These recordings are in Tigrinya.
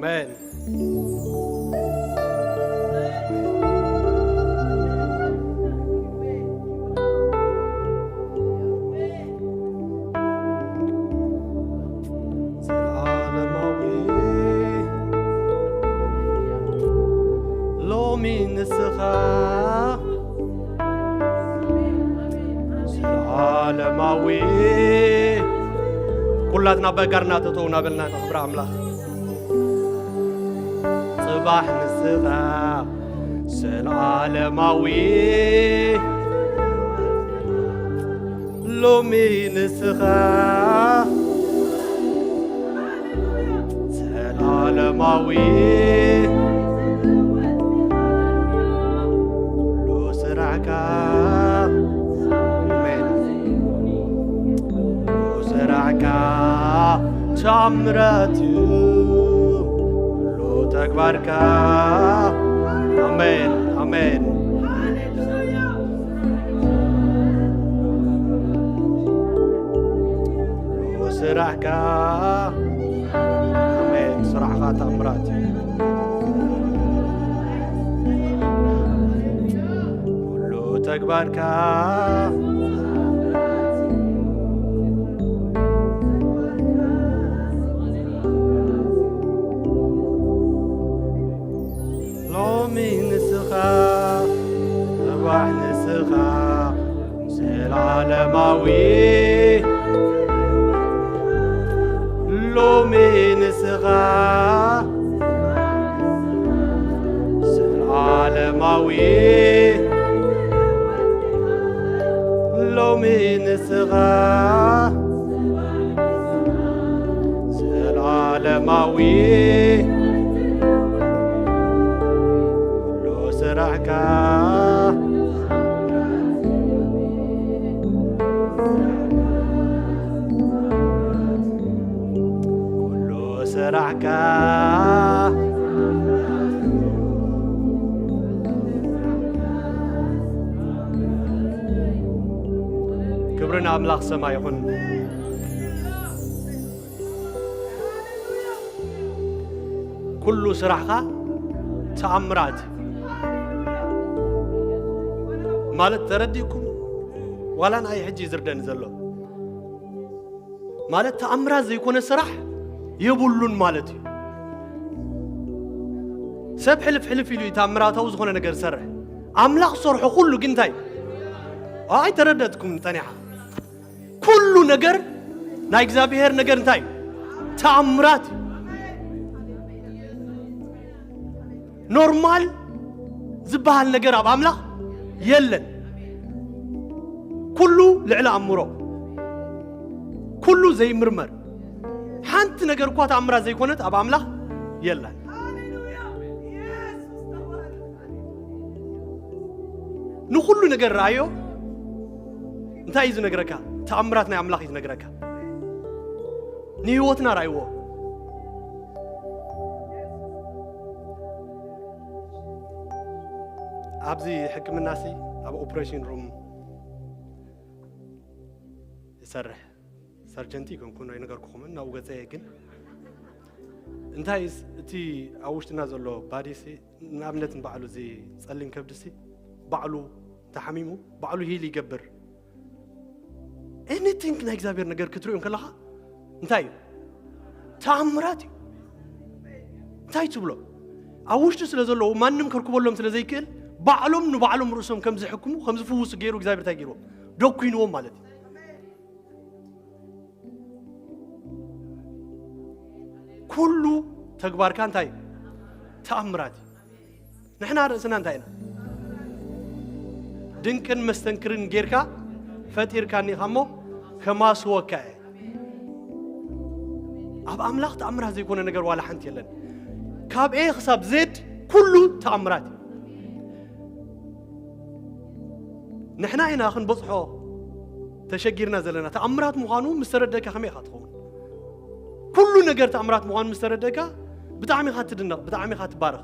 ኣሜን። ዘለዓለማዊ ሎሚ ንስኻ ዘለዓለማዊ። ኩላትና በጋርና ጠጠው እናበልና ንኽብሪ ኣምላኽ። ጽባሕ ንስኻ ዘለዓለማዊ፣ ሎሚ ንስኻ ዘለዓለማዊ፣ ኩሉ ስራሕካ፣ ኣሜን። ኩሉ ስራሕካ ተኣምራት እዩ፣ ኩሉ ተግባርካ። ኣሜን፣ ኣሜን። ስራሕካ፣ ኣሜን። ስራሕካ ተኣምራት እዩ። ኩሉ ተግባርካ። ሎሚ ንስኻ፣ ጽባሕ ንስኻ፣ ዘለዓለማዊ። ሎሚ ንስኻ፣ ዘለዓለማዊ። ሎሚ ንስኻ፣ ዘለዓለማዊ። ኩሉ ስራሕካ፣ ኩሉ ስራሕካ። ክብሪ ንኣምላኽ ሰማይ ይኹን። ኩሉ ስራሕኻ ተኣምራት ማለት ተረዲእኩም? ዋላ ንኣይ ሕጂ ዝርደኒ ዘሎ ማለት ተኣምራት ዘይኮነ ስራሕ የብሉን ማለት እዩ። ሰብ ሕልፍ ሕልፍ ኢሉ እዩ ተኣምራታዊ ዝኾነ ነገር ዝሰርሕ። ኣምላኽ ዝሰርሖ ኩሉ ግን እንታይ? ኣይተረደትኩም ጸኒሓ። ኩሉ ነገር ናይ እግዚኣብሔር ነገር እንታይ እዩ? ተኣምራት እዩ። ኖርማል ዝበሃል ነገር ኣብ ኣምላኽ የለን። ኩሉ ልዕሊ ኣእምሮ፣ ኩሉ ዘይምርመር። ሓንቲ ነገር እኳ ተኣምራት ዘይኮነት ኣብ ኣምላኽ የላን። ንኹሉ ነገር ረኣዮ። እንታይ እዩ ዝነግረካ? ተኣምራት ናይ ኣምላኽ እዩ ዝነግረካ። ንህይወትና ረኣይዎ። ኣብዚ ሕክምናሲ ኣብ ኦፕሬሽን ሩም ይሰርሕ ሰርጀንቲ ይኮንኩን ኣይነገርኩኹምን፣ ናብኡ ገጸ እየ። ግን እንታይ ስ-፣ እቲ ኣብ ውሽጥና ዘሎ ባዲሲ፣ ንኣብነት ንባዕሉ እዚ ጸሊም ከብድሲ ባዕሉ ተሓሚሙ ባዕሉ ሂል ይገብር። ኤኒቲንግ ናይ እግዚኣብሔር ነገር ክትሪኦ እንከለኻ እንታይ እዩ? ተኣምራት እዩ። እንታይ ትብሎ? ኣብ ውሽጡ ስለ ዘለዉ ማንም ከርክበሎም ስለ ዘይክእል ባዕሎም ንባዕሎም ርእሶም ከም ዝሕክሙ፣ ከም ዝፍውሱ ገይሩ እግዚኣብሔር እንታይ ገይርዎም? ደኩንዎም ማለት እዩ። ኩሉ ተግባርካ እንታይ እዩ? ተኣምራት እዩ። ንሕና ርእስና እንታይ ኢና? ድንቅን መስተንክርን ጌርካ ፈጢርካኒ ኢኻ እሞ ከማስወካ እየ። ኣብ ኣምላኽ ተኣምራት ዘይኮነ ነገር ዋላ ሓንቲ የለን። ካብ ኤ ክሳብ ዜድ ኩሉ ተኣምራት እዩ። ንሕና ኢና ክንበጽሖ ተሸጊርና ዘለና። ተኣምራት ምዃኑ ምስ ተረደእካ ከመይ ኢኻ ትኸውን? ኩሉ ነገር ተኣምራት ምዃኑ ምስ ተረደእካ ብጣዕሚ ኢኻ ትድነቕ፣ ብጣዕሚ ኢኻ ትባረኽ።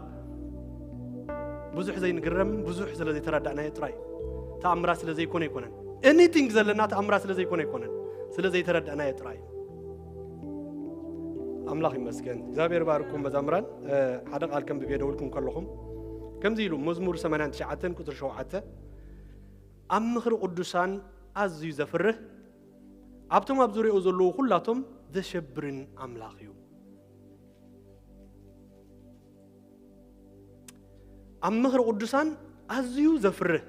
ብዙሕ ዘይንግረም፣ ብዙሕ ስለ ዘይተረዳእናዮ ጥራይ። ተኣምራት ስለ ዘይኮነ ኣይኮነን። ኤኒቲንግ ዘለና ተኣምራት ስለ ዘይኮነ ኣይኮነን። ስለ ዘይተረዳእናዮ ጥራይ። ኣምላኽ ይመስገን። እግዚኣብሔር ባርኩም መዛምራን። ሓደ ቃል ከም ብቤ ደውልኩም ከለኹም ከምዚ ኢሉ መዝሙር ሰማንያን ትሽዓተን ቁፅሪ ሸውዓተ፣ ኣብ ምኽሪ ቅዱሳን ኣዝዩ ዘፍርህ፣ ኣብቶም ኣብ ዙሪያኡ ዘለዉ ኩላቶም ዘሸብርን ኣምላኽ እዩ። ኣብ ምኽሪ ቅዱሳን ኣዝዩ ዘፍርህ፣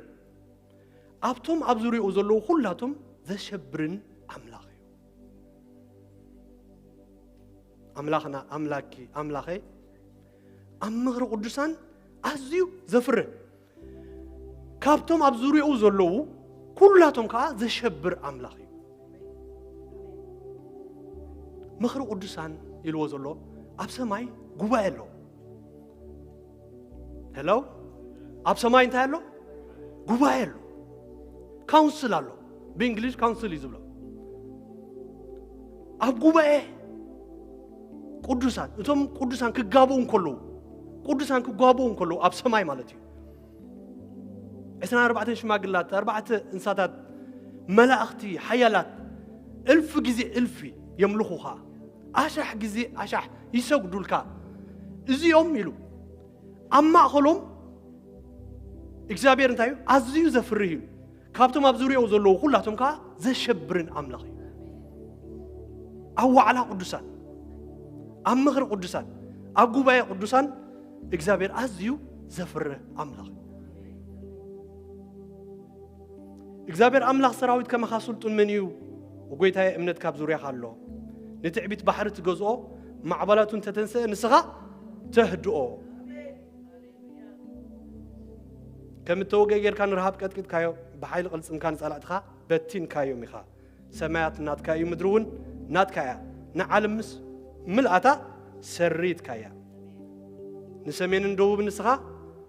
ኣብቶም ኣብ ዙሪያኡ ዘለዉ ኩላቶም ዘሸብርን ኣምላኽ እዩ። ኣምላኽና፣ ኣምላኪ፣ ኣምላኸይ ኣብ ምኽሪ ቅዱሳን ኣዝዩ ዘፍርህ፣ ካብቶም ኣብ ዙሪያኡ ዘለዉ ኩላቶም ከዓ ዘሸብር ኣምላኽ እዩ። ምኽሪ ቅዱሳን ኢልዎ ዘሎ ኣብ ሰማይ ጉባኤ ኣሎ። ሄሎ፣ ኣብ ሰማይ እንታይ ኣሎ? ጉባኤ ኣሎ። ካውንስል ኣሎ። ብእንግሊዝ ካውንስል እዩ ዝብሎ። ኣብ ጉባኤ ቅዱሳን፣ እቶም ቅዱሳን ክጋብኡ እንከለዉ፣ ቅዱሳን ክጋብኡ እንከለዉ ኣብ ሰማይ ማለት እዩ። ዕስራን ኣርባዕተን ሽማግላት፣ ኣርባዕተ እንስሳታት፣ መላእኽቲ ሓያላት እልፍ ግዜ እልፍ የምልኹኻ፣ ኣሻሕ ግዜ ኣሻሕ ይሰግዱልካ። እዚኦም ኢሉ ኣብ ማእኸሎም እግዚኣብሔር እንታይ እዩ? ኣዝዩ ዘፍርህ እዩ። ካብቶም ኣብ ዙሪያኡ ዘለዉ ኩላቶም ከዓ ዘሸብርን ኣምላኽ እዩ። ኣብ ዋዕላ ቅዱሳን፣ ኣብ ምኽሪ ቅዱሳን፣ ኣብ ጉባኤ ቅዱሳን እግዚኣብሔር ኣዝዩ ዘፍርህ ኣምላኽ እዩ። እግዚኣብሔር ኣምላኽ ሰራዊት ከማኻ ስልጡን መን እዩ? ጎይታየ፣ እምነት ካብ ዙርያኻ ኣሎ። ንትዕቢት ባሕሪ ትገዝኦ፣ ማዕበላቱ እንተተንስአ ንስኻ ተህድኦ። ከም እተወግአ ጌርካ ንረሃብ ቀጥቂጥካዮ፣ ብሓይሊ ቅልጽምካ ንጸላእትኻ በቲንካዮም ኢኻ። ሰማያት ናትካ እዩ፣ ምድሪ እውን ናትካ እያ። ንዓለም ምስ ምልኣታ ሰሪትካያ። ንሰሜንን ደቡብን ንስኻ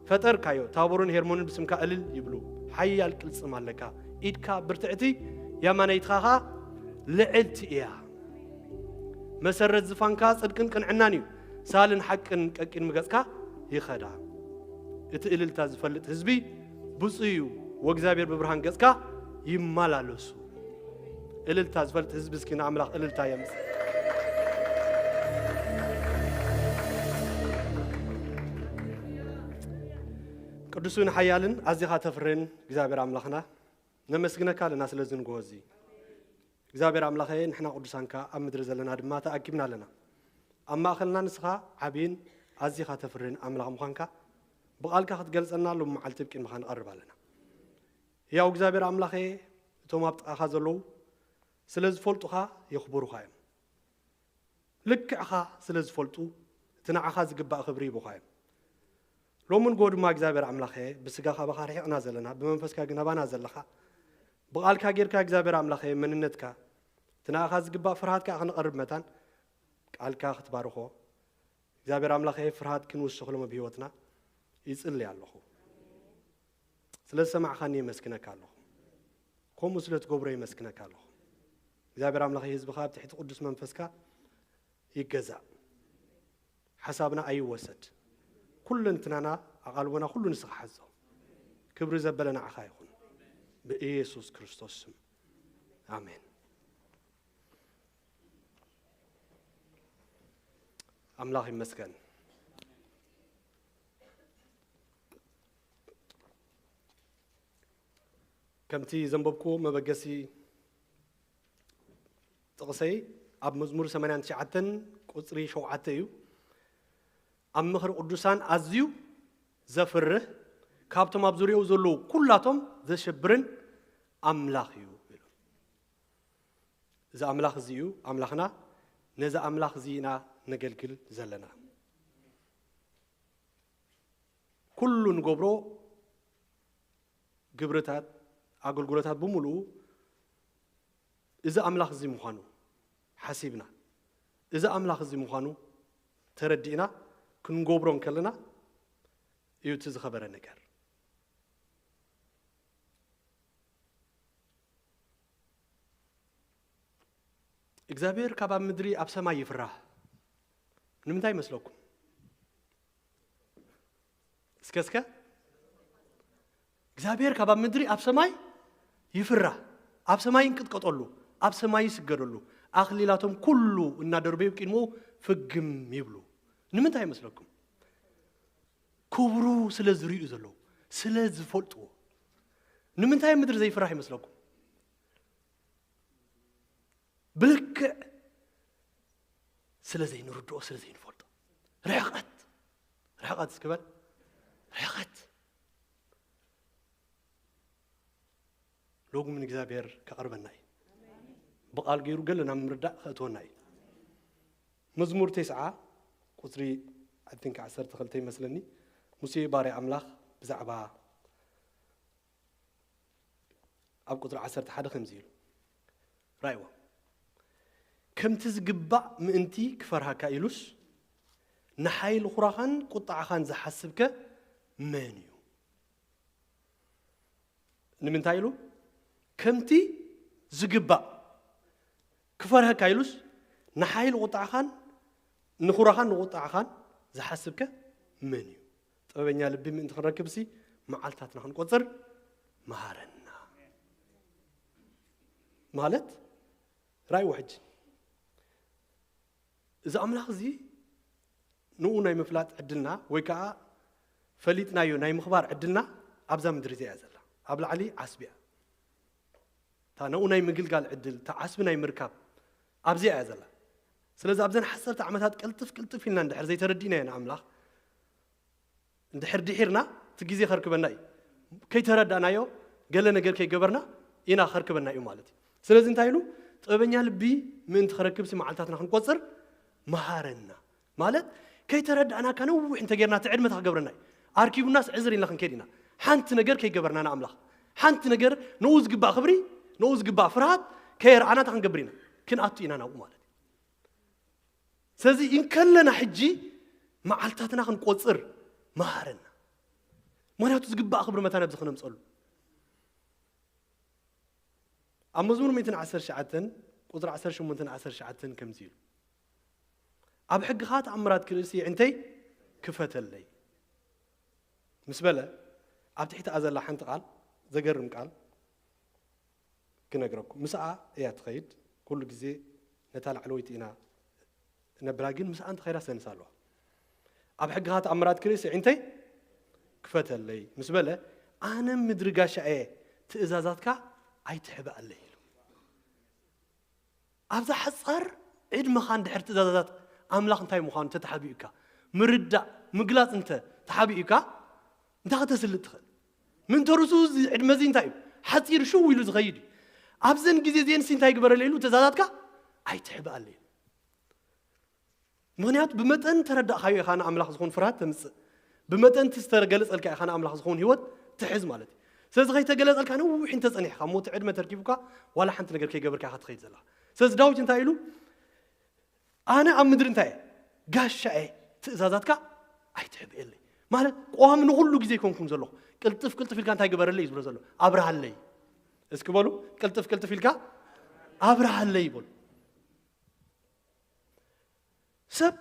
ፈጠርካዮ። ታቦርን ሄርሞንን ብስምካ እልል ይብሉ። ሓያል ቅልጽም ኣለካ። ኢድካ ብርትዕቲ፣ ያማነይትኻ ኸኣ ልዕልቲ እያ። መሰረት ዝፋንካ ጽድቅን ቅንዕናን እዩ። ሳልን ሓቅን ቀቂን ምገጽካ ይኸዳ። እቲ እልልታ ዝፈልጥ ህዝቢ ብፁዕ እዩ፣ ወእግዚኣብሔር ብብርሃን ገጽካ ይመላለሱ። እልልታ ዝፈልጥ ህዝቢ እስኪ ንኣምላኽ እልልታ የምጽእ። ቅዱስን ሓያልን ኣዚኻ ተፍርን እግዚኣብሔር ኣምላኽና፣ ነመስግነካ ኣለና ስለዚ ንግሆ እዚ። እግዚኣብሔር ኣምላኸ፣ ንሕና ቅዱሳንካ ኣብ ምድሪ ዘለና ድማ ተኣኪብና ኣለና። ኣብ ማእኸልና ንስኻ ዓብይን ኣዚኻ ተፍርን ኣምላኽ ምዃንካ ብቓልካ ክትገልጸና ሎም መዓልቲ ብቅድሚኻ ንቐርብ ኣለና። ያው እግዚኣብሔር ኣምላኸ፣ እቶም ኣብ ጥቓኻ ዘለዉ ስለ ዝፈልጡኻ የኽብሩኻ እዮም። ልክዕኻ ስለ ዝፈልጡ እቲ ንዓኻ ዝግባእ ክብሪ ይቡኻ እዮም። ሎሚ ንጎ ድማ እግዚኣብሔር ኣምላኸ፣ ብስጋ ካባኻ ርሒቕና ዘለና፣ ብመንፈስካ ግን ኣባና ዘለኻ፣ ብቓልካ ጌርካ እግዚኣብሔር ኣምላኸ መንነትካ፣ እቲ ንኣኻ ዝግባእ ፍርሃት ከኣ ክንቐርብ መታን ቃልካ ክትባርኾ እግዚኣብሔር ኣምላኸ ፍርሃት ክንውስኽ ሎሚ ብህይወትና ይጽሊ ኣለኹ። ስለ ዝሰማዕኻኒ የመስግነካ ኣለኹ። ከምኡ ስለ ትገብሮ የመስግነካ ኣለኹ። እግዚኣብሔር ኣምላኸ ህዝብኻ ኣብ ትሕቲ ቅዱስ መንፈስካ ይገዛእ። ሓሳብና ኣይወሰድ። ኩለንትናና ኣቓልቦና ኩሉ ንስኻ ሓዞ። ክብሪ ዘበለ ንዓኻ ይኹን። ብኢየሱስ ክርስቶስ ስም። ኣሜን። ኣምላኽ ይመስገን። ከምቲ ዘንበብኩ መበገሲ ጥቕሰይ ኣብ መዝሙር ሰማንያን ትሽዓተን ቁጽሪ ሸውዓተ እዩ። ኣብ ምኽሪ ቅዱሳን ኣዝዩ ዘፍርህ፣ ካብቶም ኣብ ዙርያኡ ዘለዉ ኩላቶም ዘሸብርን ኣምላኽ እዩ ኢሉ። እዚ ኣምላኽ እዚ እዩ ኣምላኽና። ነዚ ኣምላኽ እዚ ኢና ነገልግል ዘለና። ኩሉ ንገብሮ ግብርታት፣ ኣገልግሎታት ብምሉኡ እዚ ኣምላኽ እዚ ምዃኑ ሓሲብና፣ እዚ ኣምላኽ እዚ ምዃኑ ተረዲእና ክንገብሮ እንከለና እዩ እቲ ዝኸበረ ነገር። እግዚኣብሔር ካብ ኣብ ምድሪ ኣብ ሰማይ ይፍራህ። ንምንታይ ይመስለኩም? እስከ እስከ እግዚኣብሔር ካብ ኣብ ምድሪ ኣብ ሰማይ ይፍራህ። ኣብ ሰማይ ይንቅጥቀጠሉ፣ ኣብ ሰማይ ይስገደሉ፣ ኣኽሊላቶም ኩሉ እናደርበዩ ቅድሚኡ ፍግም ይብሉ። ንምንታይ ይመስለኩም? ክብሩ ስለ ዝርእዩ ዘለዉ፣ ስለ ዝፈልጥዎ። ንምንታይ ምድሪ ዘይፍራሕ ይመስለኩም? ብልክዕ ስለ ዘይንርድኦ፣ ስለ ዘይንፈልጦ። ርሕቐት፣ ርሕቐት እስኪ በል። ርሕቐት። ሎሚ ንእግዚኣብሔር ከቕርበና እዩ። ብቓል ገይሩ ገለ ናብ ምርዳእ ከእትወና እዩ። መዝሙር ተስዓ ቁጽሪ፣ I think፣ ዓሰርተ ክልተ ይመስለኒ። ሙሴ ባርያ ኣምላኽ ብዛዕባ፣ ኣብ ቁጽሪ ዓሰርተ ሓደ ከምዚ ኢሉ፣ ራእይዎ፣ ከምቲ ዝግባእ ምእንቲ ክፈርሃካ ኢሉስ፣ ንሓይሊ ኹራኻን ቁጣዕኻን ዝሓስብከ መን እዩ? ንምንታይ ኢሉ? ከምቲ ዝግባእ ክፈርሃካ ኢሉስ፣ ንሓይሊ ቁጣዕኻን ንኹራኻን ንቁጣዕኻን ዝሓስብከ መን እዩ? ጥበበኛ ልቢ ምእንቲ ክንረክብሲ፣ መዓልታትና ክንቆጽር መሃረና። ማለት፣ ራእይዎ ሕጂ። እዚ ኣምላኽ እዚ ንኡ ናይ ምፍላጥ ዕድልና፣ ወይ ከዓ ፈሊጥናዮ ናይ ምኽባር ዕድልና ኣብዛ ምድሪ እዚኣ እያ ዘላ። ኣብ ላዕሊ ዓስቢ እያ። እታ ንኡ ናይ ምግልጋል ዕድል፣ እታ ዓስቢ ናይ ምርካብ ኣብዚኣ እያ ዘላ። ስለዚ ኣብዘን ዓሰርተ ዓመታት ቅልጥፍ ቅልጥፍ ኢልና እንድሕር ዘይተረዲእናዮ ንኣምላኽ፣ እንድሕር ድሒርና፣ እቲ ግዜ ከርክበና እዩ። ከይተረዳእናዮ፣ ገለ ነገር ከይገበርና ኢና ከርክበና እዩ ማለት እዩ። ስለዚ እንታይ ኢሉ? ጥበበኛ ልቢ ምእንቲ ክረክብሲ መዓልታትና ክንቆጽር መሃረና። ማለት፣ ከይተረዳእናካ ነዊሕ እንተጌርና፣ እቲ ዕድመ እንታይ ክገብረና እዩ? ኣርኪቡናስ ዕዝር ኢልና ክንከይድ ኢና። ሓንቲ ነገር ከይገበርና ንኣምላኽ፣ ሓንቲ ነገር ንኡ ዝግባእ ክብሪ፣ ንኡ ዝግባእ ፍርሃት ከየርኣና እንታይ ክንገብር ኢና? ክንኣቱ ኢና ናብኡ ማለት እዩ። ስለዚ እንከለና ሕጂ መዓልታትና ክንቆጽር መሃረና። ምኽንያቱ ዝግባእ ክብሪ መታን ኣብዚ ክነምጸሉ። ኣብ መዝሙር ሚእትን ዓሰርተ ትሽዓተን ቁጽሪ ዓሰርተ ሸሞንተን ዓሰርተ ትሽዓተን ከምዚ ኢሉ፣ ኣብ ሕግኻ ተኣምራት ክርእሲ የዕንተይ ክፈተለይ ምስ በለ፣ ኣብ ትሕቲኣ ዘላ ሓንቲ ቃል፣ ዘገርም ቃል ክነግረኩም። ምስኣ እያ ትኸይድ። ኩሉ ግዜ ነታ ላዕለወይቲ ኢና ነብላ፣ ግን ምስኣ እንተኸይዳ ሰንስ ኣለዋ። ኣብ ሕግኻ ተኣምራት ክርእሲ የዕንተይ ክፈተለይ ምስ በለ፣ ኣነ ምድሪ ጋሻ እየ፣ ትእዛዛትካ ኣይትሕብኣለይ ኢሉ። ኣብዛ ሓጻር ዕድመኻ እንድሕር ትእዛዛት ኣምላኽ እንታይ ምዃኑ ተተሓቢኡካ፣ ምርዳእ፣ ምግላጽ እንተ ተሓቢኡካ፣ እንታይ ከተስልጥ ትኽእል? ምእንተ ርእሱ እዚ ዕድመ እዚ እንታይ እዩ? ሓጺር ሽው ኢሉ ዝኸይድ እዩ። ኣብዘን ግዜ እዚኤንሲ እንታይ ግበረለይ ኢሉ ትእዛዛትካ ኣይትሕብኣለይ ኢሉ። ምኽንያቱ ብመጠን ተረዳእካዮ ኢኻ ንኣምላኽ ዝኾን ፍርሃት ተምጽእ። ብመጠን እቲ ዝተገለጸልካ ኢኻ ንኣምላኽ ዝኾን ህይወት ትሕዝ ማለት እዩ። ስለዚ ከይተገለጸልካ ነዊሕ እንተጸኒሕካ፣ እሞ እቲ ዕድመ ተርኪቡካ ዋላ ሓንቲ ነገር ከይገበርካ ኢኻ ትኸይድ ዘለኻ። ስለዚ ዳዊት እንታይ ኢሉ? ኣነ ኣብ ምድሪ እንታይ እየ? ጋሻ እየ፣ ትእዛዛትካ ኣይትሕብኤለይ። ማለት ቀዋሚ ንኹሉ ግዜ ኣይኮንኩን ዘለኹ። ቅልጥፍ ቅልጥፍ ኢልካ እንታይ ግበረለይ እዩ ዝብሎ ዘሎ? ኣብርሃለይ። እስኪ በሉ፣ ቅልጥፍ ቅልጥፍ ኢልካ ኣብርሃለይ በሉ። ሰብ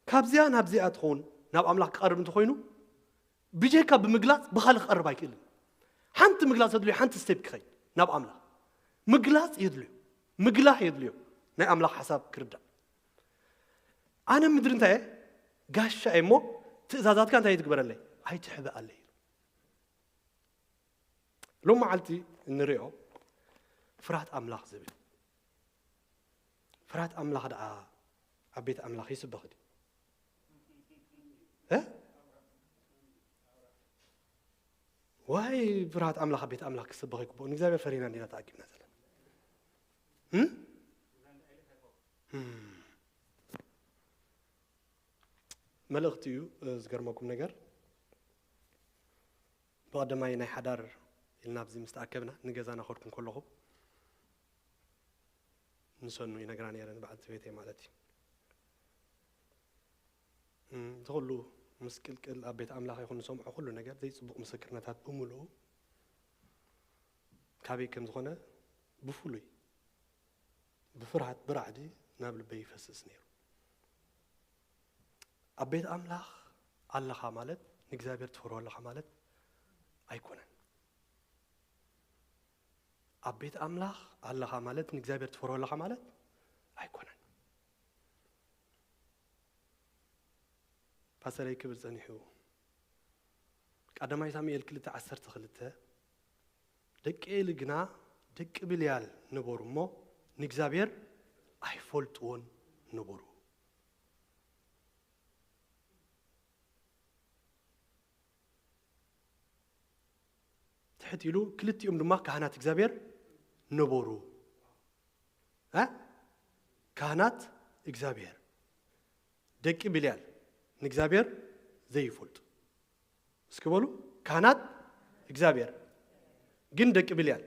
ካብዚኣ ናብዚኣ ትኸውን ናብ ኣምላኽ ክቐርብ እንተኾይኑ፣ ብጀካ ብምግላጽ ብኻልእ ክቐርብ ኣይክእልን። ሓንቲ ምግላጽ የድልዮ፣ ሓንቲ ስቴፕ ክኸይድ ናብ ኣምላኽ። ምግላጽ የድልዮ፣ ምግላህ የድልዮ፣ ናይ ኣምላኽ ሓሳብ ክርዳእ። ኣነ ምድሪ እንታይ እየ? ጋሻ እየ እሞ፣ ትእዛዛትካ እንታይ ትግበረለይ? ኣይትሕብኣለይ። ሎም መዓልቲ እንሪኦ ፍርሃት ኣምላኽ ዝብል። ፍርሃት ኣምላኽ ደኣ ኣብ ቤት ኣምላኽ ይስበኽ ድዩ? እ? ዋይ፣ ፍርሃት ኣምላኽ ኣብ ቤት ኣምላኽ ክስበኽ ይግብኦ። ንእግዚኣብሔር ፈሪህና እንዲና ተኣኪብና ዘለና። እም? እም። መልእኽቲ እዩ፣ እ፣ ዝገርመኩም ነገር። ብቐደማይ ናይ ሓዳር ኢልና ኣብዚ ምስ ተኣከብና፣ ንገዛና ከድኩ እንከለኹ፣ ንሰኑ ይነግራ ነይረ፣ ንበዓልቲ ቤተይ ማለት እዩ። እም፣ እቲ ኩሉ ምስቅልቅል ኣብ ቤት ኣምላኽ ይኹን ንሰምዖ ኩሉ ነገር፣ ዘይጽቡቕ ምስክርነታት ብምሉኡ፣ ካበይ ከም ዝኾነ ብፍሉይ ብፍርሃት ብራዕዲ ናብ ልበይ ይፈስስ ነይሩ። ኣብ ቤት ኣምላኽ ኣለኻ ማለት ንእግዚኣብሔር ትፈርሆ ኣለኻ ማለት ኣይኮነን። ኣብ ቤት ኣምላኽ ኣለኻ ማለት ንእግዚኣብሔር ትፈርሆ ኣለኻ ማለት ኣይኮነን። ፓስተረይ ክብል ጸኒሑ፣ ቀዳማይ ሳሙኤል ክልተ ዓሰርተ ክልተ፣ ደቂ ኤሊ ግና ደቂ ብልያል ነበሩ እሞ ንእግዚኣብሔር ኣይፈልጥዎን ነበሩ። ትሕት ኢሉ ክልቲኦም ድማ ካህናት እግዚኣብሔር ነበሩ። እ? ካህናት እግዚኣብሔር ደቂ ብልያል ንእግዚኣብሔር ዘይፈልጡ። እስኪ በሉ፣ ካህናት እግዚኣብሔር ግን ደቂ ብልያል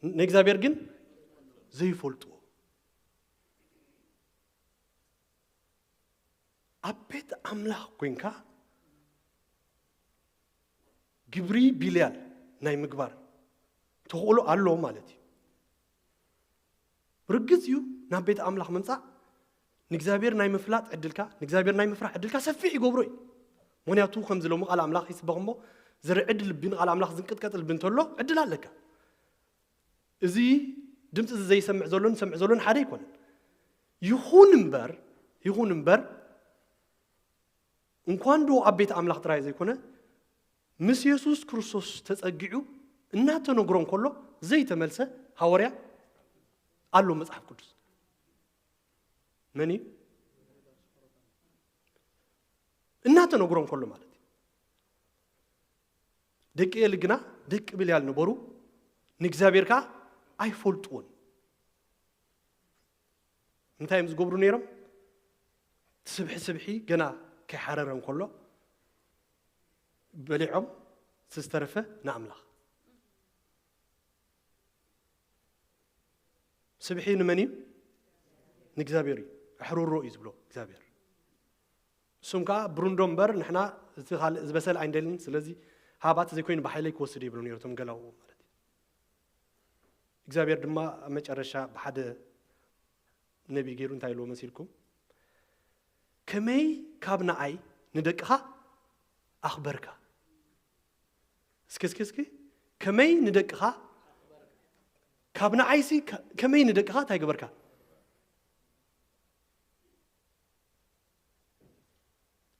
ንእግዚኣብሔር ግን ዘይፈልጥዎ። ኣብ ቤት ኣምላኽ ኮይንካ ግብሪ ቢልያል ናይ ምግባር ተኽእሎ ኣሎ ማለት እዩ። ርግጽ እዩ፣ ናብ ቤት ኣምላኽ ምምጻእ ንእግዚኣብሔር ናይ ምፍላጥ ዕድልካ፣ ንእግዚኣብሔር ናይ ምፍራሕ ዕድልካ ሰፊሕ ይገብሮ እዩ። ምኽንያቱ ከምዚ ሎሚ ቃል ኣምላኽ ይስበኽ እሞ ዝርዕድ ልቢ፣ ንቃል ኣምላኽ ዝንቅጥቀጥ ልቢ እንተሎ ዕድል ኣለካ። እዚ ድምፂ እዚ ዘይሰምዕ ዘሎን ዝሰምዕ ዘሎን ሓደ ኣይኮነን። ይኹን እምበር፣ ይኹን እምበር እንኳን ዶ ኣብ ቤት ኣምላኽ ጥራይ ዘይኮነ ምስ የሱስ ክርስቶስ ተጸጊዑ እናተነግሮ እንከሎ ዘይተመልሰ ሃዋርያ ኣሎ መጽሓፍ ቅዱስ። መን እዩ? እናተነግሮ እንከሎ ማለት እዩ። ደቂ ኤሊ ግና ደቂ ብልያል ነበሩ፣ ንእግዚኣብሔር ከኣ ኣይፈልጥዎን። እንታይ እዮም ዝገብሩ ነይሮም? ስብሒ ስብሒ ገና ከይሓረረ እንከሎ በሊዖም፣ እቲ ዝተረፈ ንኣምላኽ። ስብሒ ንመን እዩ? ንእግዚኣብሔር እዩ። ኣሕርሮ እዩ ዝብሎ እግዚኣብሔር። እሱም ከኣ ብሩንዶ እምበር ንሕና እቲ ካልእ ዝበሰለ ኣይንደልን፣ ስለዚ ሃባት ዘይኮይኑ ብሓይለይ ክወስድ ይብሉ ነይሩ እቶም ገላውኡ ማለት እዩ። እግዚኣብሔር ድማ ኣብ መጨረሻ ብሓደ ነቢይ ገይሩ እንታይ ኢልዎ መሲልኩም? ከመይ ካብ ንኣይ ንደቅኻ ኣኽበርካ? እስኪ፣ እስኪ፣ እስኪ፣ ከመይ ንደቅኻ፣ ካብ ንኣይሲ ከ-፣ ከመይ ንደቅኻ እንታይ ገበርካ?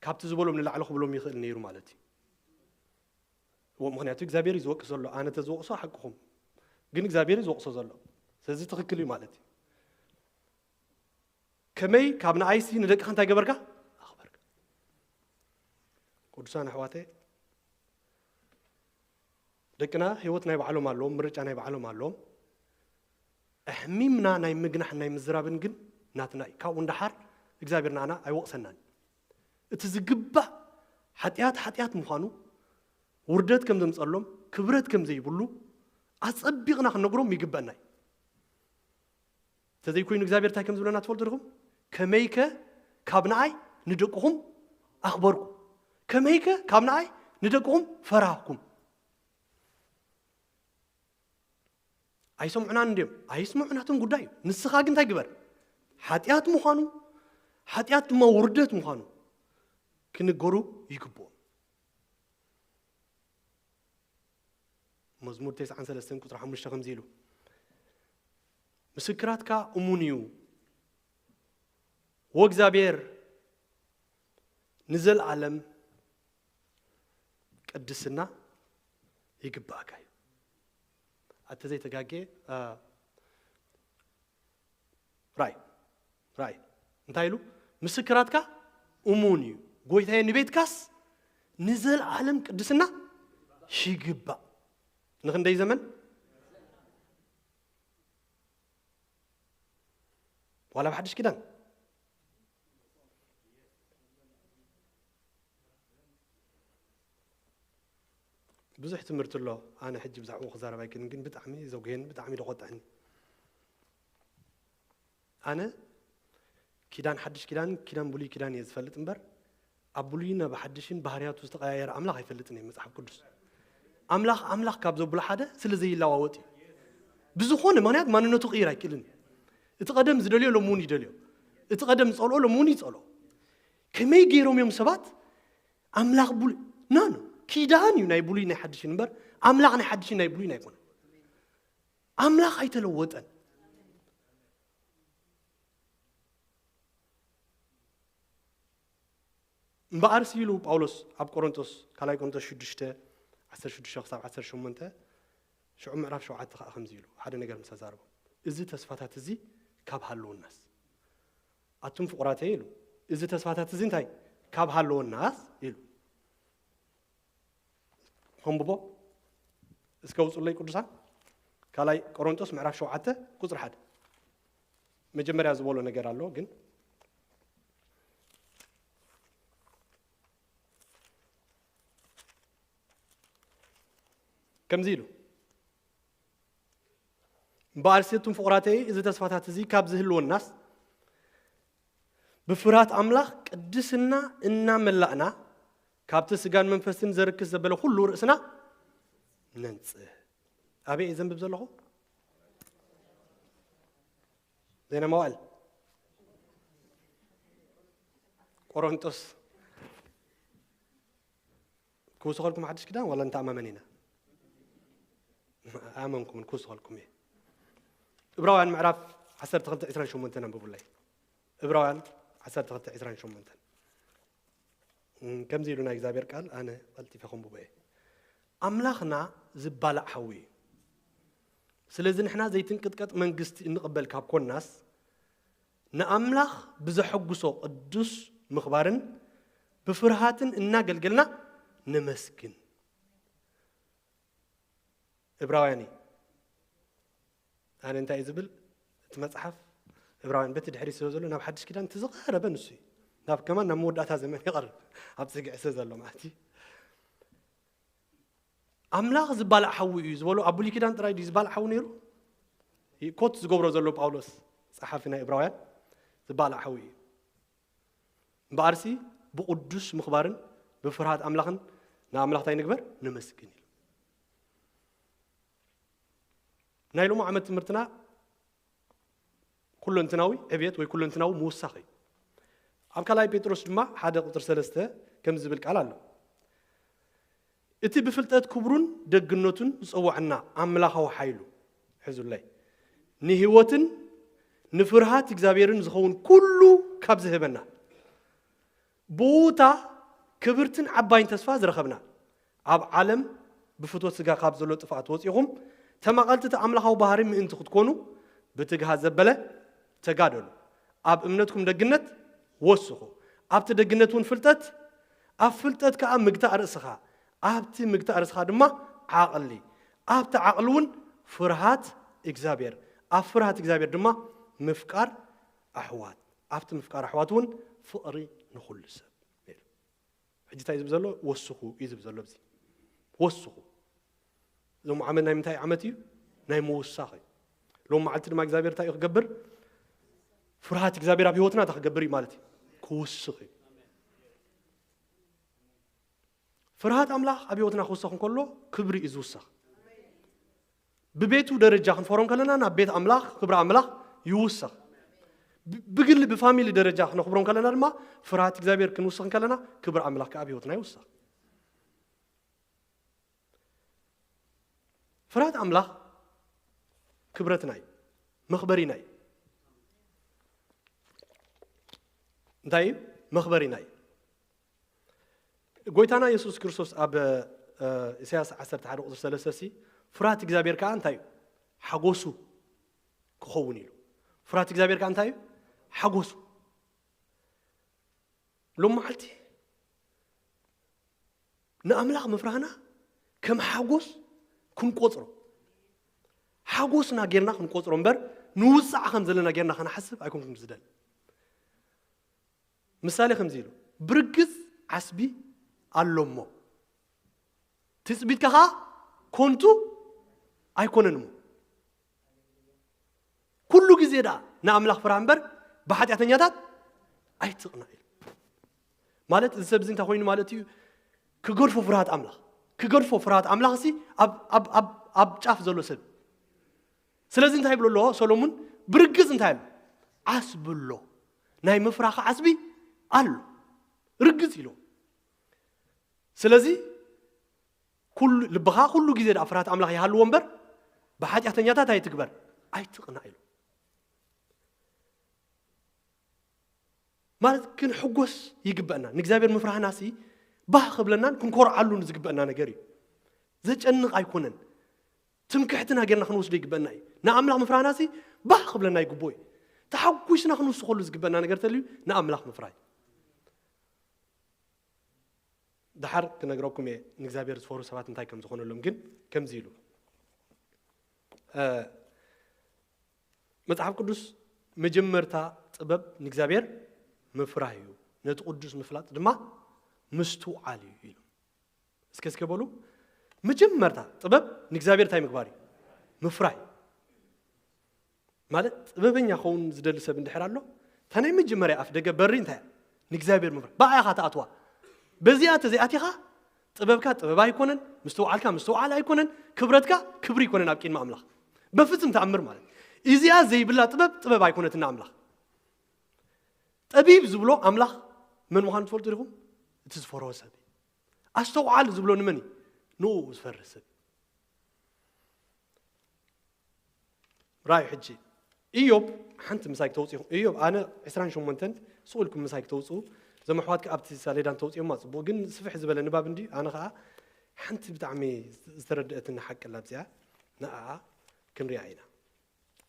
ካብቲ ዝበሎም ንላዕሊ ክብሎም ይኽእል ነይሩ ማለት እዩ። እዎ፣ ምኽንያቱ እግዚኣብሔር እዩ ዝወቅስ ዘሎ። ኣነ ተዝወቅሶ ሓቅኹም፣ ግን እግዚኣብሔር እዩ ዝወቅሶ ዘሎ። ስለዚ ትኽክል እዩ ማለት እዩ። ከመይ ካብ ንኣይሲ ንደቅኻ እንታይ ገበርካ? ኣኽበርካ። ቅዱሳን ኣሕዋተይ፣ ደቅና ህይወት ናይ ባዕሎም ኣለዎም፣ ምርጫ ናይ ባዕሎም ኣለዎም። ኣሕሚምና ናይ ምግናሕን ናይ ምዝራብን ግን ናትና እዩ። ካብኡ እንዳሓር እግዚኣብሔር ንኣና ኣይወቕሰናን። እቲ ዝግባእ ሓጢኣት ሓጢኣት ምዃኑ፣ ውርደት ከም ዘምጸሎም፣ ክብረት ከም ዘይብሉ ኣጸቢቕና ክንነግሮም ይግበአና እዩ። እንተዘይኮይኑ እግዚኣብሔር እንታይ ከም ዝብለና ትፈልጡ ዲኹም? ከመይከ ካብ ንኣይ ንደቅኹም ኣኽበርኩ፣ ከመይከ ካብ ንኣይ ንደቅኹም ፈራህኩም። ኣይሰምዑናን እንድዮም፣ ኣይስምዑ፣ ናቶም ጉዳይ እዩ። ንስኻ ግን እንታይ ግበር? ሓጢኣት ምዃኑ፣ ሓጢኣት ድማ ውርደት ምዃኑ ክንገሩ ይግብኦም። መዝሙር ተስዓን ሰለስተን ቁጽሪ ሓሙሽተ ከምዚ ኢሉ፣ "ምስክራትካ እሙን እዩ፣ ወእግዚኣብሔር ንዘለኣለም ቅድስና ይግባእካ እዩ." ኣተ ዘይተጋጌ፣ አ፣ ራይ፣ ራይ። እንታይ ኢሉ? "ምስክራትካ እሙን እዩ፣ ጎይታዬ፣ ንቤትካስ ንዘለኣለም ቅድስና ይግባእ." ንኽንደይ ዘመን? ዋላ ብሓድሽ ኪዳን? ብዙሕ ትምህርቲ ኣሎ። ኣነ ሕጂ ብዛዕባኡ ክዛረብ ኣይክእልን፣ ግን ብጣዕሚ ዘጉሄን ብጣዕሚ ዘቆጥዕን። ኣነ ኪዳን ሓድሽ ኪዳን ኪዳን ብሉይ ኪዳን እየ ዝፈልጥ እምበር፣ ኣብ ብሉይን ኣብ ሓድሽን ባህርያቱ ዝተቐያየረ ኣምላኽ ኣይፈልጥን እየ። መጽሓፍ ቅዱስ ኣምላኽ ኣምላኽ ካብ ዘብሎ ሓደ ስለ ዘይለዋወጥ እዩ። ብዝኾነ ምኽንያት ማንነቱ ክቕይር ኣይክእልን እዩ። እቲ ቀደም ዝደልዮ ሎሚ እውን ይደልዮ፣ እቲ ቀደም ዝጸልኦ ሎሚ እውን ይጸልኦ። ከመይ ገይሮም እዮም ሰባት ኣምላኽ ብሉይ? ኖ፣ ኖ። ኪዳን እዩ ናይ ብሉይ ናይ ሓድሽን እምበር፣ ኣምላኽ ናይ ሓድሽን ናይ ብሉይን ኣይኮነን። ኣምላኽ ኣይተለወጠን። እምበኣርሲ ኢሉ ጳውሎስ ኣብ ቆሮንቶስ፣ ካልኣይ ቆሮንቶስ ሽዱሽተ፣ ዓሰርተ ሽዱሽተ ክሳብ ዓሰርተ ሸሞንተ፣ ሽዑ ምዕራፍ ሸውዓተ ከዓ ከምዚ ኢሉ ሓደ ነገር ምስ ኣዛረቦም፣ እዚ ተስፋታት እዚ ካብ ሃለወናስ፣ ኣቱም ፍቑራተይ ኢሉ፣ እዚ ተስፋታት እዚ እንታይ ካብ ሃለወናስ ኢሉ። ከንብቦ እስከ ውፁለይ ቅዱሳን። ካልኣይ ቆሮንቶስ ምዕራፍ ሸውዓተ ቁፅሪ ሓደ፣ መጀመርያ ዝበሎ ነገር ኣሎ። ግን ከምዚ ኢሉ፣ እምበኣርሲ ኣቱም ፍቑራተይ፣ እዚ ተስፋታት እዚ ካብ ዝህልወናስ፣ ብፍርሃት ኣምላኽ ቅድስና እናመላእና፣ ካብቲ ስጋን መንፈስን ዘርክስ ዘበለ ኩሉ ርእስና ነንጽህ። ኣበይ እየ ዘንብብ ዘለኹ? ዜና መዋእል፣ ቆሮንጦስ። ክውስኸልኩም ሓድሽ ኪዳን ዋላ እንተኣማመን ኢና? ኣመንኩምን ክውስኸልኩም እየ። እብራውያን ምዕራፍ ዓሰርተ ክልተ ዕስራን ሸሞንተን ኣንብቡለይ። እብራውያን ዓሰርተ ክልተ ዕስራን ሸሞንተን። እም፣ ከምዚ ኢሉ ናይ እግዚኣብሔር ቃል፣ ኣነ ቀልጢፈ ከንብቦ እየ። ኣምላኽና ዝባላዕ ሓዊ እዩ። ስለዚ ንሕና ዘይትንቅጥቀጥ መንግስቲ እንቕበል ካብ ኮንናስ፣ ንኣምላኽ ብዘሐጉሶ ቅዱስ ምኽባርን ብፍርሃትን እናገልገልና ነመስግን። እብራውያን እዩ። ኣነ እንታይ እዩ ዝብል እቲ መጽሓፍ? እብራውያን በቲ ድሕሪ ስለ ዘሎ ናብ ሓድሽ ኪዳን እቲ ዝቐረበ ንሱ እዩ። ናብ ከማን ናብ መወዳእታ ዘመን ይቐርብ። ኣብ ጽግዒ ስለ ዘሎ ማለት እዩ። ኣምላኽ ዝባላዕ ሓዊ እዩ ዝበሎ ኣብ ብሉይ ኪዳን ጥራይ ድዩ ዝባላዕ ሓዊ ነይሩ? ይ-፣ ኮት ዝገብሮ ዘሎ ጳውሎስ ጸሓፊ ናይ እብራውያን ዝባላዕ ሓዊ እዩ። እምበኣርሲ ብቕዱስ ምኽባርን ብፍርሃት ኣምላኽን ንኣምላኽ እንታይ ንግበር? ነመስግን ኢሉ። ናይ ሎሚ ዓመት ትምህርትና ኩለንትናዊ ዕብየት ወይ ኩለንትናዊ ምውሳኽ እዩ። ኣብ ካልኣይ ጴጥሮስ ድማ ሓደ ቁጽሪ ሰለስተ ከምዚ ዝብል ቃል ኣሎ። እቲ ብፍልጠት ክብሩን ደግነቱን ዝጸውዐና ኣምላኻዊ ሓይሉ፣ ሕዙለይ፣ ንህይወትን ንፍርሃት እግዚኣብሔርን ዝኸውን ኩሉ ካብ ዝህበና፣ ብኡ እታ ክብርትን ዓባይን ተስፋ ዝረኸብና፣ ኣብ ዓለም ብፍትወት ስጋ ካብ ዘሎ ጥፍኣት ወጺኹም፣ ተማቐልቲ እቲ ኣምላኻዊ ባህሪ ምእንቲ ክትኮኑ ብትግሃት ዘበለ ተጋደሉ። ኣብ እምነትኩም ደግነት ወስኹ፣ ኣብቲ ደግነት እውን ፍልጠት፣ ኣብ ፍልጠት ከኣ ምግታእ ርእስኻ፣ ኣብቲ ምግታእ ርእስኻ ድማ ዓቕሊ፣ ኣብቲ ዓቕሊ እውን ፍርሃት እግዚኣብሔር፣ ኣብ ፍርሃት እግዚኣብሔር ድማ ምፍቃር ኣሕዋት፣ ኣብቲ ምፍቃር ኣሕዋት እውን ፍቕሪ ንኹሉ ሰብ። ሕጂ እንታይ እዩ ዝብል ዘሎ? ወስኹ እዩ ዝብል ዘሎ። ኣብዚ ወስኹ። ሎም ዓመት ናይ ምንታይ ዓመት እዩ? ናይ ምውሳኽ እዩ። ሎም መዓልቲ ድማ እግዚኣብሔር እንታይ እዩ ክገብር? ፍርሃት እግዚኣብሔር ኣብ ህይወትና እንታይ ክገብር እዩ ማለት እዩ? ክውስኽ እዩ። ፍርሃት ኣምላኽ ኣብ ህይወትና ክውሰኽ እንከሎ ክብሪ እዩ ዝውሰኽ። ብቤቱ ደረጃ ክንፈሮም ከለና ናብ ቤት ኣምላኽ፣ ክብሪ ኣምላኽ ይውሰኽ። ብ-፣ ብግሊ ብፋሚሊ ደረጃ ክነኽብሮም ከለና ድማ ፍርሃት እግዚኣብሔር ክንውስኽ ከለና ክብሪ ኣምላኽ ከኣ ኣብ ህይወትና ይውሰኽ። ፍርሃት ኣምላኽ ክብረትና እዩ፣ መኽበሪና እዩ። እንታይ እዩ? መኽበሪና እዩ። ጎይታና የሱስ ክርስቶስ ኣብ፣ እ፣ ኢሳያስ ዓሰርተ ሓደ ቁጽሪ ሰለስተ ሲ፣ ፍርሃት እግዚኣብሔር ከኣ እንታይ እዩ? ሓጎሱ ክኸውን ኢሉ። ፍርሃት እግዚኣብሔር ከኣ እንታይ እዩ? ሓጎሱ። ሎም መዓልቲ ንኣምላኽ ምፍራህና ከም ሓጎስ ክንቆጽሮ፣ ሓጎስና ጌርና ክንቆጽሮ እምበር ንውጻዕ ከም ዘለና ጌርና ከነሓስብ ኣይኮንኩን ዝደል። ምሳሌ ከምዚ ኢሉ፣ ብርግጽ ዓስቢ ኣሎ እሞ፣ ትጽቢትካ ኸኣ ኮንቱ ኣይኮነን እሞ። ኩሉ ግዜ ደኣ ንኣምላኽ ፍርሃ እምበር ብሓጢኣተኛታት ኣይትቕናእ ኢሉ። ማለት እዚ ሰብ እዚ እንታይ ኮይኑ ማለት እዩ? ክገድፎ ፍርሃት ኣምላኽ። ክገድፎ ፍርሃት ኣምላኽ ሲ ኣብ፣ ኣብ፣ ኣብ፣ ኣብ ጫፍ ዘሎ ሰብ። ስለዚ እንታይ ይብሎ ኣሎ ሰሎሙን? ብርግጽ እንታይ ኣሎ? ዓስቢ ኣሎ። ናይ ምፍራኽ ዓስቢ ኣሎ። ርግጽ ኢሉ። ስለዚ ኩሉ፣ ልብኻ ኩሉ ግዜ ደኣ ፍርሃት ኣምላኽ ይሃልዎ እምበር ብሓጢኣተኛታት ኣይትግበር፣ ኣይትቕናእ ኢሉ። ማለት ክንሕጎስ ይግበእና። ንእግዚኣብሔር ምፍራህና ሲ ባህ ክብለናን ክንኮርዓሉን ዝግበእና ነገር እዩ። ዘጨንቕ ኣይኮነን። ትምክሕትና ጌርና ክንወስዶ ይግበእና እዩ። ንኣምላኽ ምፍራህና ሲ ባህ ክብለና ይግብኦ እዩ። ተሓጒስና ክንውስኸሉ ዝግበእና ነገር ተልዩ ንኣምላኽ ምፍራህ እዩ። ደሓር ክነግረኩም እየ ንእግዚኣብሔር ዝፈሩ ሰባት እንታይ ከም ዝኾነሎም። ግን ከምዚ ኢሉ እ፣ መጽሓፍ ቅዱስ መጀመርታ ጥበብ ንእግዚኣብሔር ምፍራህ እዩ፣ ነቲ ቅዱስ ምፍላጥ ድማ ምስትውዓል እዩ ኢሉ። እስከ እስከ በሉ፣ መጀመርታ ጥበብ ንእግዚኣብሔር እንታይ ምግባር እዩ? ምፍራህ እዩ። ማለት ጥበበኛ ኸውን ዝደሊ ሰብ እንድሕር ኣሎ፣ እታ ናይ መጀመርያ ኣፍ ደገ በሪ እንታይ እያ? ንእግዚኣብሔር ምፍራህ። ብኣያ ኢኻ ትኣትዋ። በዚኣ ተዘይኣቲኻ ጥበብካ ጥበብ ኣይኮነን፣ ምስትውዓልካ ምስትውዓል ኣይኮነን፣ ክብረትካ ክብሪ ኣይኮነን ኣብ ቅድሚ ኣምላኽ። በፍጹም ተኣምር ማለት እዩ። እዚኣ ዘይብላ ጥበብ ጥበብ ኣይኮነትን ንኣምላኽ። ጠቢብ ዝብሎ ኣምላኽ መን ምዃኑ ትፈልጡ ዲኹም? እቲ ዝፈረወ ሰብ እዩ። ኣስተውዓል ዝብሎ ንመን እዩ? ንኡ ዝፈርህ ሰብ እዩ። ራእይ ሕጂ ኢዮብ ሓንቲ ምሳይ ክተውፅኡ ኢኹም። ኢዮብ ኣነ ዕስራን ሸሞንተን ስቕ ኢልኩም ምሳይ ክተውፅኡ፣ እዞም ኣሕዋት ከኣ ኣብቲ ሰሌዳን ተውፅኦማ ፅቡቕ፣ ግን ስፍሕ ዝበለ ንባብ እንዲ ኣነ ኸኣ ሓንቲ ብጣዕሚ ዝተረድአትኒ ሓቂ ኣላ ኣብዚኣ፣ ንኣኣ ክንሪኣ ኢና።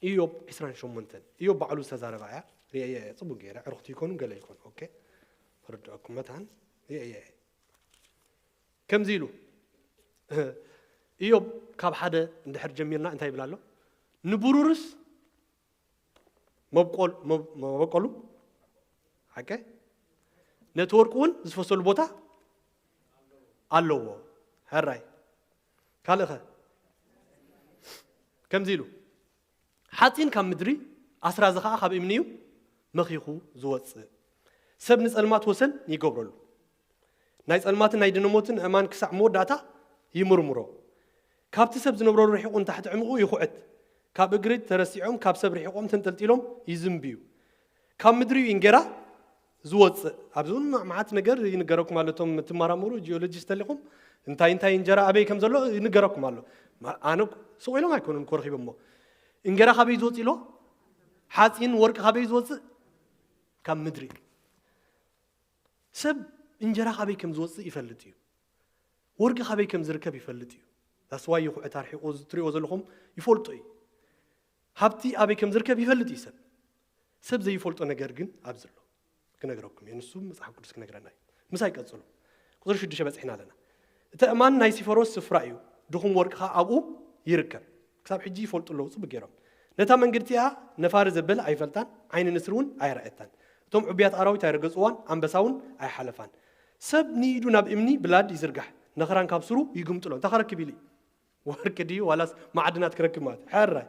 ኢዮብ ዕስራን ሸሞንተን ኢዮብ ባዕሉ ዝተዛረባ እያ። ርእየ እየ ፅቡቅ ገይረ ዕርኽቲ ይኮኑ ገለ ይኮኑ። ኦኬ፣ ክርድአኩም መታን ርእየ እየ። ከምዚ ኢሉ ኢዮብ ካብ ሓደ እንድሕር ጀሚርና እንታይ ይብል ኣሎ? ንብሩርስ መብቆል- መብ- መበቆሉ ሓቀ፣ ነቲ ወርቂ እውን ዝፈሰሉ ቦታ ኣለዎ። ሕራይ ካልእኸ ከምዚ ኢሉ፣ ሓፂን ካብ ምድሪ ኣስራዚ ኸዓ ካብ እምኒ እዩ መኺኹ ዝወፅእ። ሰብ ንፀልማት ወሰን ይገብረሉ፣ ናይ ፀልማትን ናይ ድነሞትን እማን ክሳዕ መወዳእታ ይምርምሮ። ካብቲ ሰብ ዝነብረሉ ርሒቑ ንታሕቲ ዕምቑ ይኹዕት። ካብ እግሪ ተረሲዖም ካብ ሰብ ርሒቖም ተንጠልጢሎም ይዝንብዩ። ካብ ምድሪ እዩ እንጌራ ዝወፅእ። ኣብዚ እውን መዓት ነገር ይንገረኩም ኣሎ። እቶም ትመራመሩ ጂኦሎጂስት ተሊኹም እንታይ እንታይ እንጀራ ኣበይ ከም ዘሎ ይንገረኩም ኣሎ። ማ- ኣነ ሱቕ ኢሎም ኣይኮኑን እኮ ረኺቦሞ። እንጌራ ካበይ ዝወፅእ ኢሎ? ሓፂን ወርቂ ካበይ ዝወፅእ? ካብ ምድሪ። ሰብ እንጀራ ካበይ ከም ዝወፅእ ይፈልጥ እዩ። ወርቂ ካበይ ከም ዝርከብ ይፈልጥ እዩ። ዳስዋይ ይኹዕት ኣርሒቑ ትሪእዎ ዘለኹም ይፈልጦ እዩ። ሃብቲ ኣበይ ከም ዝርከብ ይፈልጥ እዩ ሰብ። ሰብ ዘይፈልጦ ነገር ግን ኣብዚ ኣሎ። ክነግረኩም እየ፣ ንሱ መጽሓፍ ቅዱስ ክነግረና እዩ። ምሳይ ቀጽሉ። ቁጽሪ ሽዱሽተ በጺሕና ኣለና። እቲ እማን ናይ ሲፈሮስ ስፍራ እዩ፣ ድኹም ወርቂ ኸኣ ኣብኡ ይርከብ። ክሳብ ሕጂ ይፈልጡ ኣለዉ ጽቡቅ ገይሮም። ነታ መንግድቲኣ ነፋሪ ዘበለ ኣይፈልጣን፣ ዓይኒ ንስሪ እውን ኣይረኣየታን። እቶም ዕቡያት ኣራዊት ኣይረገጽዋን፣ ኣንበሳ እውን ኣይሓለፋን። ሰብ ንኢዱ ናብ እምኒ ብላድ ይዝርጋሕ፣ ነኽራን ካብ ስሩ ይግምጥሎ። እንታይ ከረክብ ኢሉ እዩ? ወርቂ ድዩ ዋላስ ማዕድናት ክረክብ ማለት እዩ? ሕራይ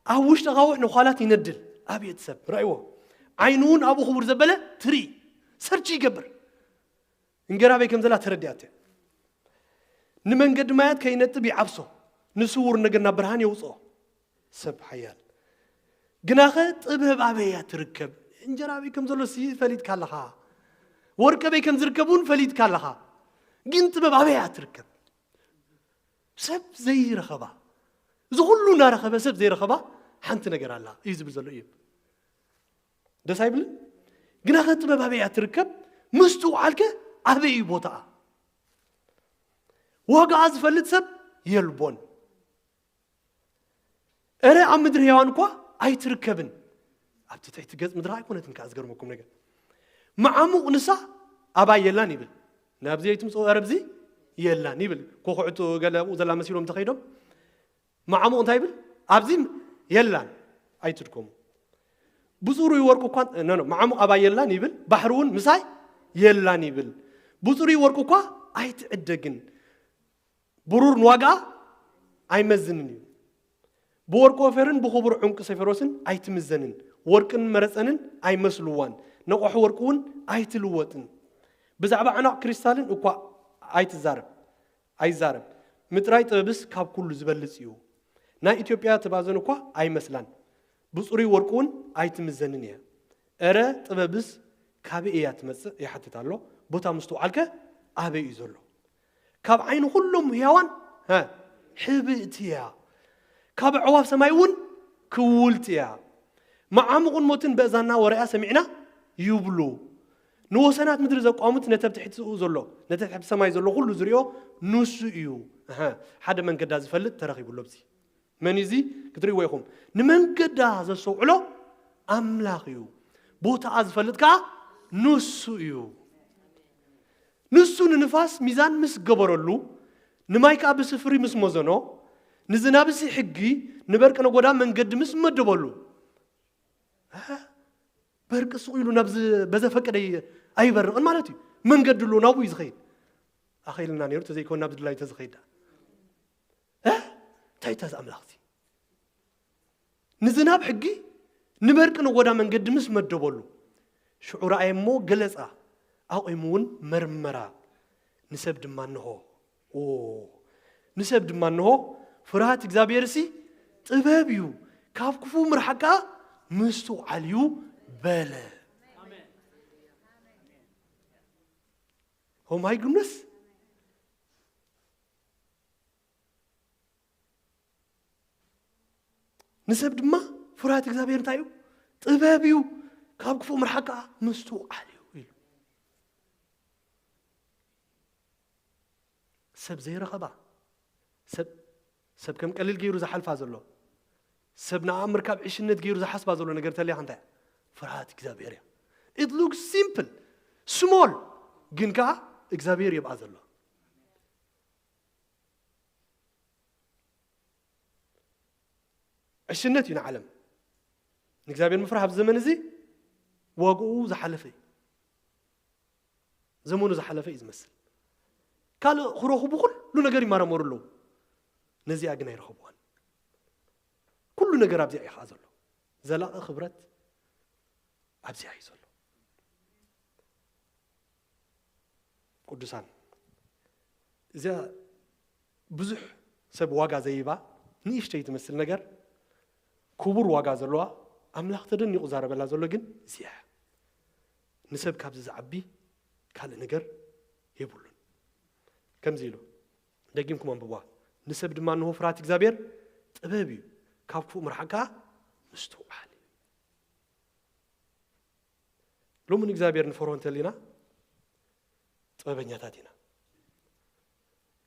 ኣብ ውሽጢ ኣኻውሕ ነዃላት ይነድል። ኣብየት ሰብ ረእይዎ። ዓይኑ እውን ኣብኡ ክቡር ዘበለ ትርኢ። ሰርች ይገብር። እንጌራ ኣበይ ከም ዘላ ተረዲኣቶ። ንመንገዲ ማያት ከይነጥብ ይዓብሶ። ንስውር ነገር ናብ ብርሃን የውፅኦ። ሰብ ሓያል ግናኸ ጥበብ ኣበይ እያ ትርከብ? እንጀራ ኣበይ ከም ዘሎ ሲ ፈሊጥካ ኣለኻ። ወርቂ ኣበይ ከም ዝርከብ እውን ፈሊጥካ ኣለኻ። ግን ጥበብ ኣበይ እያ ትርከብ? ሰብ ዘይረኸባ፣ እዚ ኩሉ እናረኸበ ሰብ ዘይረኸባ ሓንቲ ነገር ኣላ እዩ ዝብል ዘሎ እዩ። ደስ ኣይብልን? ግናኸ ጥበብ ኣበይ እያ ትርከብ? ምስትውዓልከ ኣበይ እዩ ቦታኣ? ዋጋኣ ዝፈልጥ ሰብ የልቦን። እረ ኣብ ምድሪ ህያዋን እኳ ኣይትርከብን። ኣብቲ ትሕቲ ገጽ ምድሪ ኣይኮነትን ከኣ ዝገርመኩም ነገር። መዓሙቕ ንሳ ኣባይ የላን ይብል። ናብዚ ኣይትምጽኡ፣ እረ ኣብዚ የላን ይብል። ኮኹዕቱ ገለ ኣብኡ ዘላ መሲሎም ተኸይዶም። መዓሙቕ እንታይ ይብል? ኣብዚ የላን፣ ኣይትድከሙ። ብጽሩይ ወርቂ እኳ፣ ኖ፣ ኖ፣ መዓሙቕ ኣባይ የላን ይብል፣ ባሕሪ እውን ምሳይ የላን ይብል። ብጽሩይ ወርቂ እኳ ኣይትዕደግን። ብሩር ንዋጋኣ ኣይመዝንን እዩ። ብወርቂ ኦፌርን ብኽቡር ዕንቁ ሰፈሮስን ኣይትምዘንን። ወርቅን መረፀንን ኣይመስልዋን። ነቋሑ ወርቂ እውን ኣይትልወጥን። ብዛዕባ ዕናቕ ክሪስታልን እኳ ኣይትዛረብ፣ ኣይዛረብ። ምጥራይ ጥበብስ ካብ ኩሉ ዝበልጽ እዩ። ናይ ኢትዮጵያ ተባዘን እኳ ኣይመስላን። ብጽሩይ ወርቂ እውን ኣይትምዘንን እያ። እረ ጥበብስ ካበይ እያ ትመጽእ? ይሓትት ኣሎ። ቦታ ምስትውዓልከ ኣበይ እዩ ዘሎ? ካብ ዓይኒ ኩሎም ህያዋን፣ ሀ፣ ሕብእቲ እያ። ካብ ኣዕዋፍ ሰማይ እውን ክውልት እያ። መዓሙቕን ሞትን በእዛና ወረያ ሰሚዕና ይብሉ። ንወሰናት ምድሪ ዘቋሙት ነቲ ኣብ ትሕቲ ዘሎ፣ ነቲ ኣብ ሰማይ ዘሎ ኩሉ ዝሪኦ ንሱ እዩ። ኣሃ፣ ሓደ መንገዳ ዝፈልጥ ተረኺቡ ኣሎ ኣብዚ። መን እዩ እዚ? ክትርእይዎ ኢኹም። ንመንገዳ ዘስተውዕሎ ኣምላኽ እዩ። ቦታኣ ዝፈልጥ ከኣ ንሱ እዩ። ንሱ ንንፋስ ሚዛን ምስ ገበረሉ፣ ንማይ ከኣ ብስፍሪ ምስ መዘኖ፣ ንዝናብሲ ሕጊ፣ ንበርቂ ነጎዳ መንገዲ ምስ መደበሉ። ኣሃ፣ በርቂ ስቕ ኢሉ ናብ ዝ-፣ በዘፈቀደ ኣይ-፣ ኣይበርቕን ማለት እዩ። መንገዲ ኣሎ፣ ናብኡ እዩ ዝኸይድ። ኣኸይልና ነይሩ፣ ተዘይኮን ናብ ዝድላዩ ተዝኸይድ ደኣ። እ? እንታይ እታ እዚ ኣምላኽ እዚ? ንዝናብ ሕጊ፣ ንበርቂ ነጎዳ መንገዲ ምስ መደበሉ። ሽዑ ረኣየ እሞ ገለጻ፣ ኣቑሙ እውን መርመራ። ንሰብ ድማ እንሆ፣ ኦ፣ ንሰብ ድማ እንሆ፣ ፍርሃት እግዚኣብሔርሲ ጥበብ እዩ፣ ካብ ክፉ ምርሓቅ ከኣ ምስትውዓል እዩ በለ። Oh my goodness። ንሰብ ድማ ፍርሃት እግዚኣብሔር እንታይ እዩ? ጥበብ እዩ፣ ካብ ክፉእ ምርሓቅ ከኣ ምስትውዓል እዩ ኢሉ። ሰብ ዘይረኸባ፣ ሰብ፣ ሰብ ከም ቀሊል ገይሩ ዝሓልፋ ዘሎ፣ ሰብ ንኣ ምርካብ ዕሽነት ገይሩ ዝሓስባ ዘሎ ነገር ተልያኻ እንታይ እያ? ፍርሃት እግዚኣብሔር እያ። It looks simple, small፣ ግን ከኣ እግዚኣብሔር የብኣ ዘሎ። ዕሽነት እዩ ንዓለም። ንእግዚኣብሔር ምፍራህ ኣብዚ ዘመን እዚ ዋግኡ ዝሓለፈ እዩ። ዘመኑ ዝሓለፈ እዩ ዝመስል። ካልእ ክረኽቡ ኩሉ ነገር ይመራመሩ ኣለዉ። ነዚኣ ግን ኣይረኸብዋን። ኩሉ ነገር ኣብዚኣ እዩ ኸዓ ዘሎ። ዘላቒ ክብረት ኣብዚኣ እዩ ዘሎ። ቅዱሳን፣ እዚኣ ብዙሕ ሰብ ዋጋ ዘይባ ንእሽተይ ትመስል ነገር ክቡር ዋጋ ዘለዋ፣ ኣምላኽ ተደኒቑ ዛረበላ ዘሎ ግን እዚኣ እያ። ንሰብ ካብዚ ዝዓቢ ካልእ ነገር የብሉን። ከምዚ ኢሉ፣ ደጊምኩም ኣንብቧ። ንሰብ ድማ እንሆ ፍርሃት እግዚኣብሔር ጥበብ እዩ፣ ካብ ክፉእ ምርሓቅ ከኣ ምስትውዓል እዩ። ሎሚ ንእግዚኣብሔር ንፈርሆ እንተሊና ጥበበኛታት ኢና።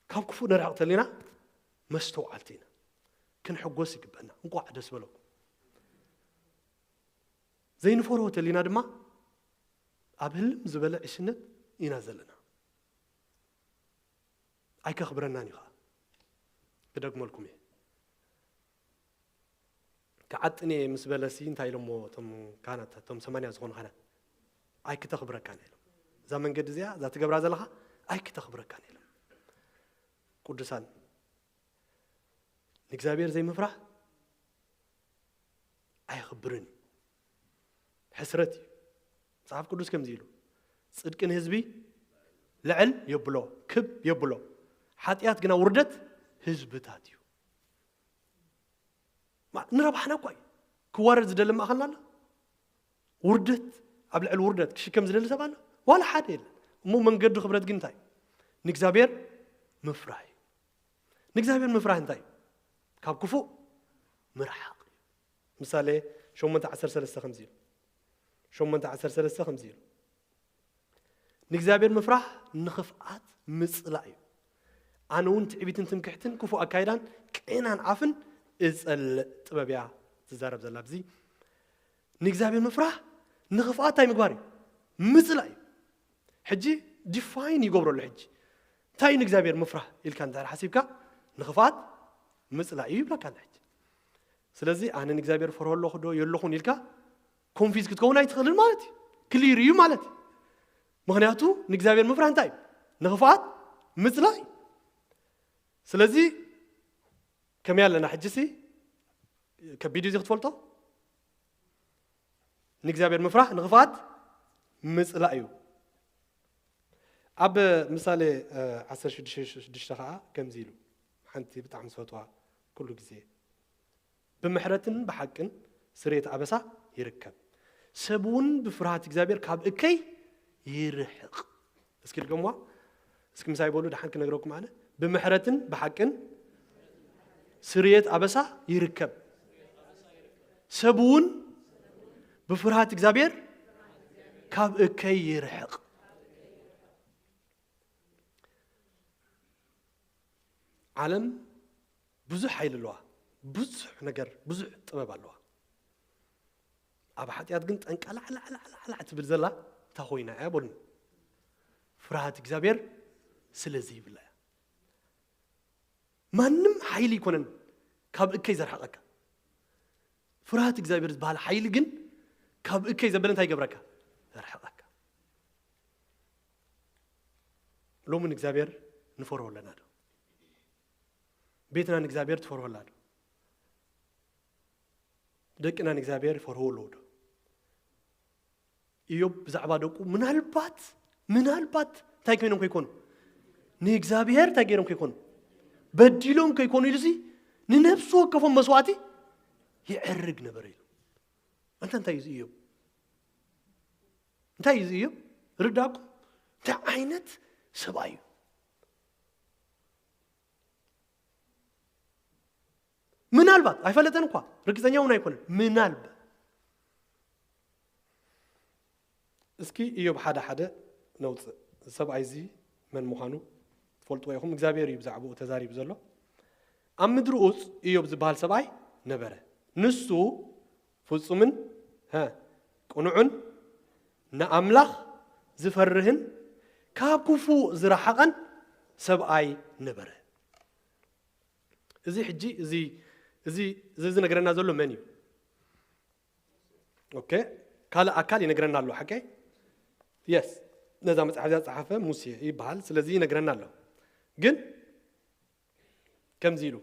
ካብ ክፉእ ንርሕቕ ተሊና መስተውዓልቲ ኢና። ክንሕጎስ ይግበና። እንቋዕ ደስ በለኩም። ዘይንፈርሆ ተሊና ድማ ኣብ ህልም ዝበለ ዕሽነት ኢና ዘለና። ኣይከኽብረናን እዩ ኸዓ። ክደግመልኩም እየ። ክዓጥን እየ ምስ በለሲ እንታይ ኢሎሞ እቶም ካህናት፣ እቶም ሰማንያ ዝኾኑ ካህናት? ኣይክተኽብረካን እዮም ኢሎም። እዛ መንገዲ እዚኣ፣ እዛ ትገብራ ዘለኻ ኣይክተኽብረካን እዮም ኢሎም። ቅዱሳን፣ ንእግዚኣብሔር ዘይምፍራህ ኣየኽብርን እዩ። ሕስረት እዩ። መጽሓፍ ቅዱስ ከምዚ ኢሉ፣ "ጽድቂ ንህዝቢ ልዕል የብሎ፣ ክብ የብሎ፣ ሓጢኣት ግና ውርደት ህዝብታት እዩ።" ማ-፣ ንረብሓና እኳ እዩ። ክዋረድ ዝደሊ ማእኸልና ኣሎ? ውርደት፣ ኣብ ልዕሊ ውርደት ክሽከም ዝደሊ ሰብ ኣሎ? ዋላ ሓደ የለን። እሞ መንገዱ ክብረት ግን እንታይ? ንእግዚኣብሔር ምፍራህ እዩ። ንእግዚኣብሔር ምፍራህ እንታይ እዩ? ካብ ክፉእ ምርሓቕ እዩ። ምሳሌ ሸሞንተ ዓሰርተ ሰለስተ ከምዚ ኢሉ፣ ሸሞንተ ዓሰርተ ሰለስተ ከምዚ ኢሉ፣ "ንእግዚኣብሔር ምፍራህ ንኽፍኣት ምጽላእ እዩ። ኣነ እውን ትዕቢትን ትምክሕትን ክፉእ ኣካይዳን ቄናን ኣፍን እጸልእ።" ጥበብ እያ ትዛረብ ዘላ ኣብዚ። ንእግዚኣብሔር ምፍራህ ንኽፍኣት እንታይ ምግባር እዩ? ምጽላእ እዩ። ሕጂ ዲፋይን ይገብረሉ። ሕጂ እንታይ እዩ ንእግዚኣብሔር ምፍራህ ኢልካ እንድሕር ሓሲብካ፣ ንኽፍኣት ምጽላእ እዩ ይብለካ ኣሎ ሕጂ። ስለዚ ኣነ ንእግዚኣብሔር ፈርሆ ኣለኹ ዶ የለኹን ኢልካ ኮንፊዝ ክትከውን ኣይትኽእልን ማለት እዩ። ክሊር እዩ ማለት እዩ። ምኽንያቱ ንእግዚኣብሔር ምፍራህ እንታይ እዩ? ንኽፍኣት ምጽላእ እዩ። ስለዚ ከመይ ኣለና ሕጂሲ? ከቢድ እዩ እዚ ክትፈልጦ። ንእግዚኣብሔር ምፍራህ ንኽፍኣት ምጽላእ እዩ። ኣብ ምሳሌ፣ እ፣ ዓሰርተ ሽዱሽተ ሽዱሽተ ኸዓ ከምዚ ኢሉ፣ ሓንቲ ብጣዕሚ ዝፈትዋ ኩሉ ግዜ፣ "ብምሕረትን ብሓቅን ስርየት ኣበሳ ይርከብ፣ ሰብ እውን ብፍርሃት እግዚኣብሔር ካብ እከይ ይርሕቕ።" እስኪ ድገምዋ። እስኪ ምሳይ በሉ፣ ደሓን ክነግረኩም ኣነ። "ብምሕረትን ብሓቅን ስርየት ኣበሳ ይርከብ። ሰብ እውን ብፍርሃት እግዚኣብሔር ካብ እከይ ይርሕቕ። ዓለም ብዙሕ ሓይሊ ኣለዋ። ብዙሕ ነገር፣ ብዙሕ ጥበብ ኣለዋ። ኣብ ሓጢኣት ግን ጠንቃ ላዕላዕላዕላዕ ትብል ዘላ እታ ኮይና እያ በሉኒ። ፍርሃት እግዚኣብሔር ስለዚ ይብላ እያ። ማንም ሓይሊ ይኮነን ካብ እከይ ዘርሓቐካ። ፍርሃት እግዚኣብሔር ዝበሃል ሓይሊ ግን ካብ እከይ ዘበለ እንታይ ይገብረካ? ዘርሓቐካ። ሎሚ ንእግዚኣብሔር ንፈርሆ ኣለና ዶ? ቤትና ንእግዚኣብሔር ትፈርሆ ኣላ ዶ? ደቅና ንእግዚኣብሔር ይፈርህዎ ኣለዉ ዶ? ኢዮብ ብዛዕባ ደቁ ምናልባት፣ ምናልባት እንታይ ኮይኖም ከይኮኑ? ንእግዚኣብሔር እንታይ ገይሮም ከይኮኑ? በዲሎም ከይኮኑ ኢሉሲ ንነፍሲ ወከፎም መስዋዕቲ ይዕርግ ነበረ ኢሉ። ኣንታ እንታይ እዩ እዚ ኢዮብ? እንታይ እዩ እዚ ኢዮብ? ርዳእኩም? እንታይ ዓይነት ሰብኣይ እዩ? ምናልባት፣ ኣይፈለጠን እኳ፣ ርግጸኛ እውን ኣይኮነን። ምናልባት። እስኪ ኢዮብ ሓደ ሓደ ነውጽእ። እዚ ሰብኣይ እዚ መን ምዃኑ ትፈልጥዎ ኢኹም። እግዚኣብሔር እዩ ብዛዕባኡ ተዛሪቡ ዘሎ። ኣብ ምድሪ ኡጽ ኢዮብ ዝበሃል ሰብኣይ ነበረ። ንሱ ፍጹምን፣ ሀ፣ ቅኑዕን ንኣምላኽ ዝፈርህን ካብ ክፉእ ዝረሓቐን ሰብኣይ ነበረ። እዚ ሕጂ፣ እዚ፣ እዚ፣ እዚ ዝነግረና ዘሎ መን እዩ? ኦኬ፣ ካልእ ኣካል ይነግረና ኣሎ፣ ሓቀይ? የስ፣ ነዛ መጽሓፍ እዚኣ ዝጸሓፈ ሙሴ ይበሃል። ስለዚ ይነግረና ኣሎ። ግን ከምዚ ኢሉ፣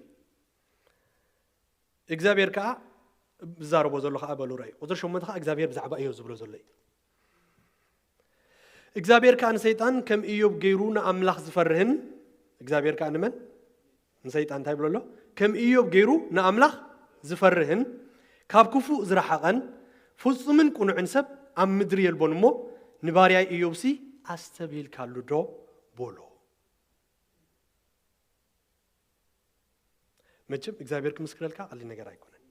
እግዚኣብሔር ከኣ፣ ዝዛረቦ ዘሎ ከኣ በሉ፣ ርኣዩ። ቁጽሪ ሸሞንተ ከኣ እግዚኣብሔር ብዛዕባ ኢዮብ ዝብሎ ዘሎ እዩ። እግዚኣብሔር ከኣ ንሰይጣን ከም ኢዮብ ገይሩ ንኣምላኽ ዝፈርህን፣ እግዚኣብሔር ከኣ ንመን? ንሰይጣን እንታይ ብሎ ኣሎ? ከም ኢዮብ ገይሩ ንኣምላኽ ዝፈርህን፣ ካብ ክፉእ ዝረሓቐን፣ ፍጹምን ቅኑዕን ሰብ ኣብ ምድሪ የልቦን እሞ፣ ንባርያይ ኢዮብሲ ኣስተብሂልካሉ ዶ? በሎ። መቸም እግዚኣብሔር ክምስክረልካ ቀሊል ነገር ኣይኮነን።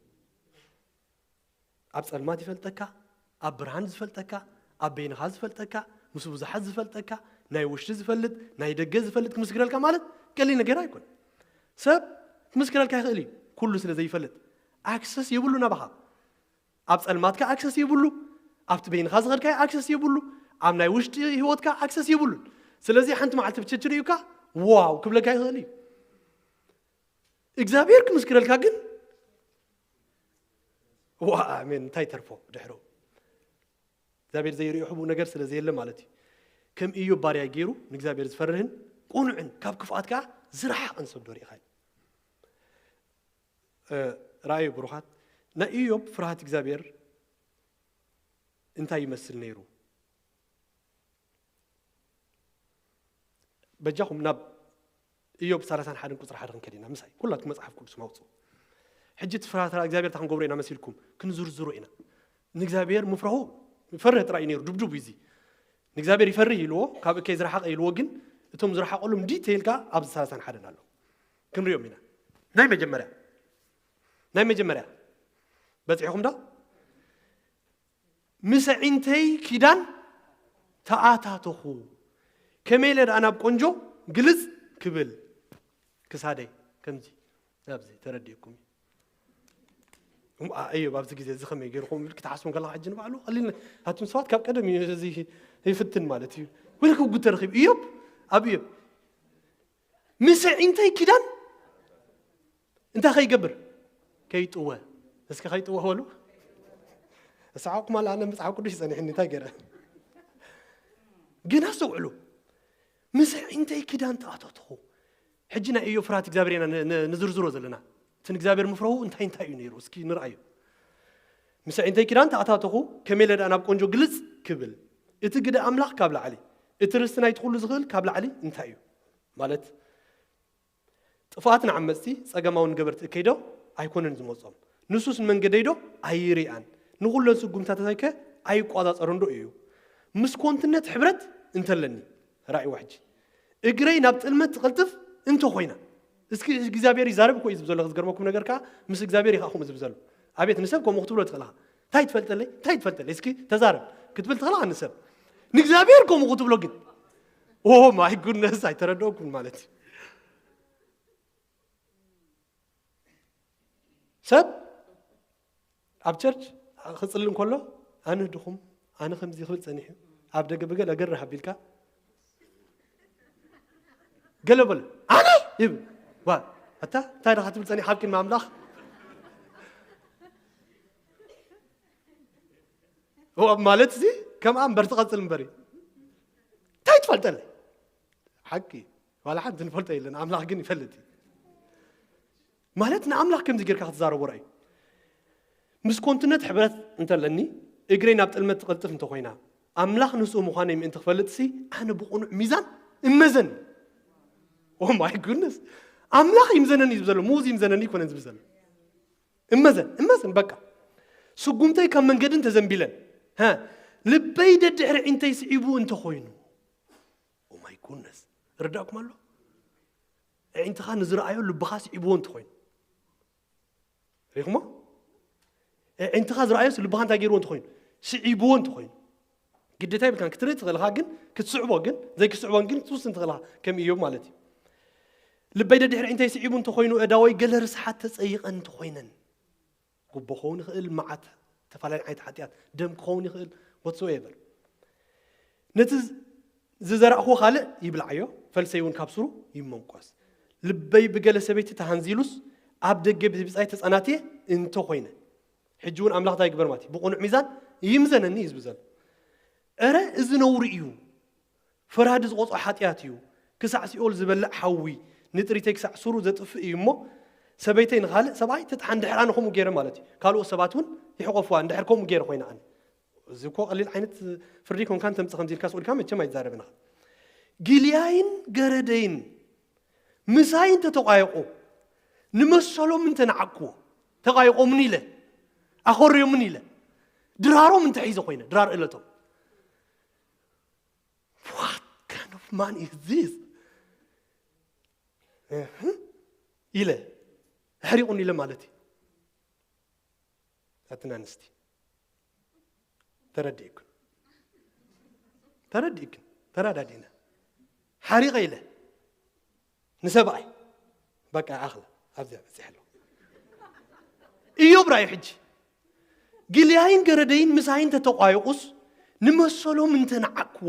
ኣብ ጸልማት ይፈልጠካ፣ ኣብ ብርሃን ዝፈልጠካ፣ ኣብ በይንኻ ዝፈልጠካ፣ ምስ ብዙሓት ዝፈልጠካ፣ ናይ ውሽጢ ዝፈልጥ፣ ናይ ደገ ዝፈልጥ ክምስክረልካ ማለት ቀሊል ነገር ኣይኮነን። ሰብ ክምስክረልካ ይኽእል እዩ፣ ኩሉ ስለ ዘይፈልጥ። ኣክሰስ የብሉን ናባኻ። ኣብ ጸልማትካ ኣክሰስ የብሉ፣ ኣብቲ በይንኻ ዝኸድካዮ ኣክሰስ የብሉ፣ ኣብ ናይ ውሽጢ ህይወትካ ኣክሰስ የብሉን። ስለዚ ሓንቲ መዓልቲ ብቸች ርእዩካ ዋው ክብለካ ይኽእል እዩ። እግዚኣብሔር ክምስክረልካ ግን፣ ዋ፣ ኣሜን፣ እንታይ ተርፎ ድሕሩ? እግዚኣብሔር ዘይርእዮ ሕቡእ ነገር ስለ ዘየለ ማለት እዩ። ከም ኢዮብ ባርያ ገይሩ ንእግዚኣብሔር ዝፈርህን ቅኑዕን ካብ ክፍኣት ከኣ ዝረሓቐን ሰብ ዶ ርኢኻ? እ፣ ረኣዩ ብሩኻት፣ ናይ ኢዮብ ፍርሃት እግዚኣብሔር እንታይ ይመስል ነይሩ? በጃኹም ናብ ኢዮብ ሰላሳን ሓደን ቁጽሪ ሓደ ክንከድ ኢና። ምሳይ ኩላትኩም መጽሓፍ ቅዱስ ማውጽኡ። ሕጂ እቲ ፍርሃት እግዚኣብሔር እንታይ ክንገብሮ ኢና መሲልኩም? ክንዝርዝሮ ኢና። ንእግዚኣብሔር ምፍራሁ ይፈርህ ጥራይ እዩ ነይሩ፣ ድብድቡ እዩ እዚ። ንእግዚኣብሔር ይፈርህ ኢልዎ፣ ካብ እከይ ዝረሓቐ ኢልዎ፣ ግን እቶም ዝረሓቐሎም ዲቴይል ከኣ ኣብዚ ሰላሳን ሓደን ኣሎ። ክንሪኦም ኢና። ናይ መጀመርያ፣ ናይ መጀመርያ በጺሕኹም ዶ? ምስ ኣዒንተይ ኪዳን ተኣታተኹ፣ ከመይ ኢለ ደኣ ናብ ቆንጆ ግልጽ ክብል? ክሳደይ ከምዚ፣ ኣብዚ ተረዲእኩም እዩ። እም፣ ኣ-፣ እዮብ ኣብዚ ግዜ እዚ ከመይ ገይሩ ከምኡ ኢሉ ክትሓስቡ ከለኻ፣ ሕጂ ንባዕሉ ቀሊል ነ-፣ ኣቱም ሰባት ካብ ቀደም እዩ እዚ ይፍትን ማለት እዩ። ወይለ ክውጉድ ተረኺቡ። እዮብ፣ ኣብ እዮብ፣ ምስ ኣዒንተይ ኪዳን እንታይ ከይገብር? ከይጥወ። እስኪ ከይጥወ በሉ። እስሓቅኩም ኣለ፣ ኣነ መጽሓፍ ቅዱስ ይጸኒሕኒ፣ እንታይ ገይረ? ግን ኣስተውዕሉ። ምስ ኣዒንተይ ኪዳን ተኣታተኹ። ሕጂ ናይ እዮብ ፍርሃት እግዚኣብሔር ኢና ን-፣ ን-፣ ንዝርዝሮ ዘለና። እቲ ንእግዚኣብሔር ምፍረሁ እንታይ እንታይ እዩ ነይሩ? እስኪ ንርኣዮ። ምስ ኣዒንተይ ኪዳን ተኣታተኹ፣ ከመይ ኢለ ደኣ ናብ ቆንጆ ግልጽ ክብል? እቲ ግደ ኣምላኽ ካብ ላዕሊ፣ እቲ ርስቲ ናይቲ ኩሉ ዝኽእል ካብ ላዕሊ እንታይ እዩ? ማለት፣ ጥፍኣት ንዓመጽቲ፣ ጸገማውን ገበርቲ እከይ ዶ ኣይኮነን ዝመጾም? ንሱስ ንመንገደይ ዶ ኣይርኣን? ንኹለን ስጉምታታተይከ ኣይቆጻጸሮን ዶ እዩ? ምስ ኮንትነት ሕብረት እንተለኒ፣ ራእይዋ ሕጂ፣ እግረይ ናብ ጥልመት ትቕልጥፍ እንተኾይና፣ እስኪ እግዚኣብሔር ይዛረብ እኮ እዩ ዝብል ዘሎ። ዝገርመኩም ነገር ከዓ ምስ እግዚኣብሔር ኢኻ ከምኡ ዝብል ዘሎ። ኣቤት ንሰብ ከምኡ ክትብሎ ትኽእል ኢኻ። እንታይ ትፈልጠለይ? እንታይ ትፈልጠለይ? እስኪ ተዛረብ ክትብል ትኽእል ኢኻ ንሰብ። ንእግዚኣብሔር ከምኡ ክትብሎ ግን፣ ኦ ማይ ጉድነስ፣ ኣይተረደእኩን ማለት እዩ። ሰብ ኣብ ቸርች ክጽሊ እንከሎ፣ ኣነ ድኹም፣ ኣነ ከምዚ ክብል ጸኒሑ፣ ኣብ ደገ ብገለ ገርህ ኣቢልካ፣ ገለ በሎ፣ ኣነ ይብል። ዋ፣ ኣታ እንታይ ደኻ ትብል ጸኒሕ ኣብ ቅድሚ ኣምላኽ? ኦ፣ ማለት እዚ ከምኣ እምበር ትቐጽል እምበር እዩ። እንታይ ትፈልጠለይ? ሓቂ፣ ዋላ ሓንቲ ንፈልጦ የለን፣ ኣምላኽ ግን ይፈልጥ እዩ። ማለት ንኣምላኽ ከምዚ ጌርካ ክትዛረቦ ረኣዩ። ምስ ኮንትነት ሕብረት እንተለኒ፣ እግረይ ናብ ጥልመት ትቐልጥፍ እንተኾይና፣ ኣምላኽ ንስኡ ምዃነይ ምእንቲ ክፈልጥሲ፣ ኣነ ብቕኑዕ ሚዛን እመዘን። ኦ ማይ ጉድነስ። ኣምላኽ ይምዘነኒ እዩ ዝብል ዘሎ፣ ሙዝ ይምዘነኒ ይኮነን ዝብል ዘሎ። እመዘን፣ እመዘን፣ በቃ። ስጉምተይ ካብ መንገዲ እንተዘንቢለን፣ ሀ፣ ልበይ ደድሕሪ ዒንተይ ስዒቡ እንተኾይኑ። ኦ ማይ ጉድነስ። ርዳእኩም ኣሎ? ኣዒንትኻ ንዝረኣዮ ልብኻ ስዒብዎ እንተኾይኑ። ሪኹሞ? ኣዒንትኻ ዝረኣዮስ ልብኻ እንታይ ገይርዎ እንተኾይኑ? ስዒብዎ እንተኾይኑ። ግዴታ ይብልካን ክትርኢ ትኽእል ኢኻ፣ ግን ክትስዕቦ ግን፣ ዘይክስዕቦን ግን ክትውስን ትኽእል ኢኻ፣ ከም ኢዮብ ማለት እዩ። ልበይ ደድሕሪ ዒንተይ ስዒቡ እንተኾይኑ፣ እዳወይ ገለ ርስሓት ተጸይቐን እንተኾይነን። ጉቦ ክኸውን ይኽእል፣ መዓት፣ ዝተፈላለዩ ዓይነት ሓጢኣት፣ ደም ክኸውን ይኽእል፣ whatsoever። ነቲ ዝዘራእኽዎ ካልእ ይብልዓዮ፣ ፈልሰይ እውን ካብ ስሩ ይመንቆስ። ልበይ ብገለ ሰበይቲ ተሃንዚሉስ፣ ኣብ ደገ ብብጻይ ተጸናትየ እንተኾይነ። ሕጂ እውን ኣምላኽ እንታይ ይግበር ማለት እዩ? ብቕኑዕ ሚዛን ይምዘነኒ እዩ ዝብል ዘሎ። እረ፣ እዚ ነውሪ እዩ። ፈራዲ ዝቖጽኦ ሓጢኣት እዩ። ክሳዕ ሲኦል ዝበልዕ ሓዊ፣ ንጥሪተይ ክሳዕ ስሩ ዘጥፍእ እዩ እሞ፣ ሰበይተይ ንኻልእ ሰብኣይ ትጥሓን፣ ድሕር ኣነ ከምኡ ገይረ ማለት እዩ። ካልኦት ሰባት እውን ይሕቆፍዋ፣ እንድሕር ከምኡ ገይረ ኮይነ ኣነ። እዚ እኮ ቀሊል ዓይነት ፍርዲ ኮንካ እንተምጽእ ከምዚ ኢልካ ስኡልካ መቸም ኣይትዛረብን ኢኻ። ጊልያይን ገረደይን ምሳይ እንተተቋየቑ፣ ንመሰሎም እንተነዓቅዎ፣ ተቋይቖምኒ ኢለ፣ ኣኾርዮምኒ ኢለ፣ ድራሮም እንተሒዘ ኮይነ፣ ድራር እለቶም። What kind of man is this? እህ፣ ኢለ፣ ኣሕሪቑኒ ኢለ ማለት እዩ። ኣትን ኣንስቲ፣ ተረዲእክን። ተረዲእክን። ተረዳዲእና። ሓሪቐ ኢለ። ንሰብኣይ። በቃ ኣኽለ። ኣብዚኣ በጺሐ ኣለኹ። ኢዮብ ራእዩ ሕጂ። ጊልያይን ገረደይን ምሳይ እንተተቋየቑስ፣ ንመሰሎም እንተነዓክዎ፣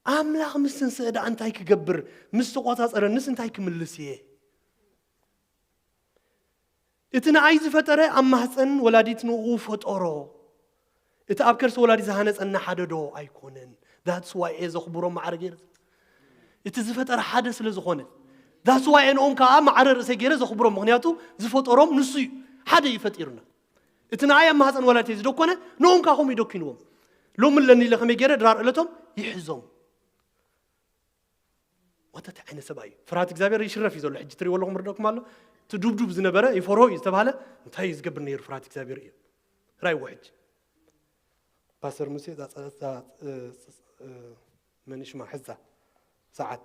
ኣምላኽ ምስ ተንስአ ደኣ እንታይ ክገብር? ምስ ተቖጻጸረንስ እንታይ ክምልስ እየ? እቲ ንኣይ ዝፈጠረ ኣብ ማህፀን ወላዲት ንኡ ፈጠሮ። እቲ ኣብ ከርሲ ወላዲት ዝሃነፀና ሓደ ዶ ኣይኮነን? That's why እየ ዘኽብሮም ማዕረ ገይረ። እቲ ዝፈጠረ ሓደ ስለ ዝኾነ። That's why እየ ንኦም ከዓ ማዕረ ርእሰይ ገይረ ዘኽብሮም። ምኽንያቱ ዝፈጠሮም ንሱ እዩ። ሓደ እዩ ፈጢሩና። እቲ ንኣይ ኣብ ማህፀን ወላዲተይ ዝደኮነ ንኦም ከዓ ከምኡ ይደኪንዎም። ሎሚ ኣለኒ ኢለ ከመይ ገይረ ድራር እለቶም ይሕዞም። ወተት ዓይነት ሰብኣይ እዩ። ፍርሃት እግዚኣብሔር ይሽረፍ እዩ ዘሎ። ሕጂ ትሪእዎ ኣለኹም፣ ርደኩም ኣሎ። እቲ ዱብዱብ ዝነበረ ይፈርሆ እዩ ዝተባህለ እንታይ እዩ ዝገብር ነይሩ? ፍርሃት እግዚኣብሔር እዩ። ራይዎ ሕጂ። ፓስተር ሙሴ፣ እዛ ጸ-፣ እዛ፣ እ፣ እ፣ እ፣ መን ሽማ? ሕዛ ሰዓት።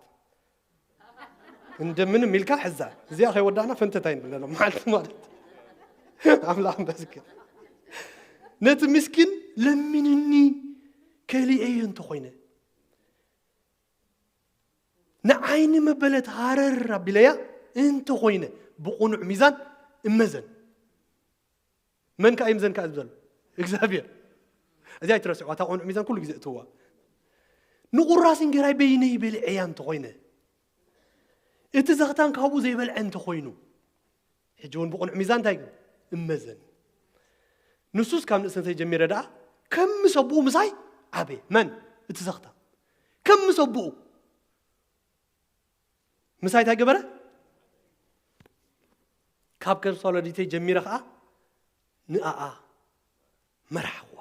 እንደምንም ኢልካ ሕዛ። እዚኣ ከይወዳእና ፈንተት ኣይንብለሎም መዓልቲ ማለት። ኣምላኽ መስገን። ነቲ ምስኪን ለሚንኒ ከሊኤዮ እንተኾይነ፣ ንዓይኒ መበለት ሃረር ኣቢለያ እንተኾይነ፣ ብቕኑዕ ሚዛን እመዘን። መን ከኣ ይምዘን ከኣ ዝብል ዘሎ? እግዚኣብሔር። እዚኣ ኣይትረስዕዋ፣ እታ ቅኑዕ ሚዛን ኩሉ ግዜ እትዋ። ንቑራስ እንጌራይ በይነይ በሊዐያ እንተኾይነ፣ እቲ ዘኽታን ካብኡ ዘይበልዐ እንተኾይኑ፣ ሕጂ እውን ብቕኑዕ ሚዛን እንታይ ግን እመዘን። ንሱስ ካብ ንእስነተይ ጀሚረ ደኣ ከም ምስ ኣቦኡ ምሳይ ዓበየ። መን? እቲ ዘኽታም። ከም ምስ ኣቦኡ ምሳይ እንታይ ገበረ? ካብ ከርሳ ወላዲተይ ጀሚረ ኸዓ ንኣኣ መራሕኽዋ።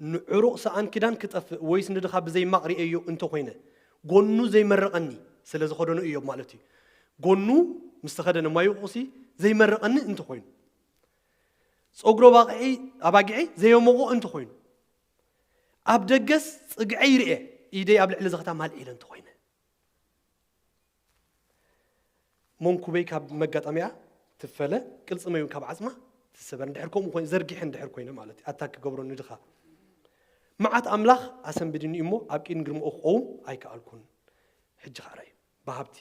ንዕሩቕ ሰኣን ኪዳን ክጠፍእ ወይስ ንድኻ ብዘይማቕ ርእየዮ እንተኾይነ፣ ጎኑ ዘይመረቐኒ ስለ ዝኸደኖ እዮብ ማለት እዩ። ጎኑ ምስ ተኸደነ ማይ ውቑሲ ዘይመረቐኒ እንተኾይኑ፣ ጸጉሮ ባቕዒ-፣ ኣባጊዐይ ዘየሞቖ እንተኾይኑ፣ ኣብ ደገስ ጽግዐይ ይርኤ፣ ኢደይ ኣብ ልዕሊ ዘኽታም ኣልዒለ እንተኾይነ፣ መንኩበይ ካብ መጋጠሚያ ትፈለ፣ ቅልጽመይ እውን ካብ ዓጽማ ትሰበር። እንድሕር ከምኡ ኮይኑ፣ ዘርጊሐ እንድሕር ኮይነ ማለት እዩ፣ ኣታክ ክገብሮ ንድኻ። መዓት ኣምላኽ ኣሰንብድኒ እሞ፣ ኣብ ቅድሚ ግርምኡ ክቐውም ኣይከኣልኩን። ሕጂ ኸኣ ርኣዩ፣ ብሃብቲ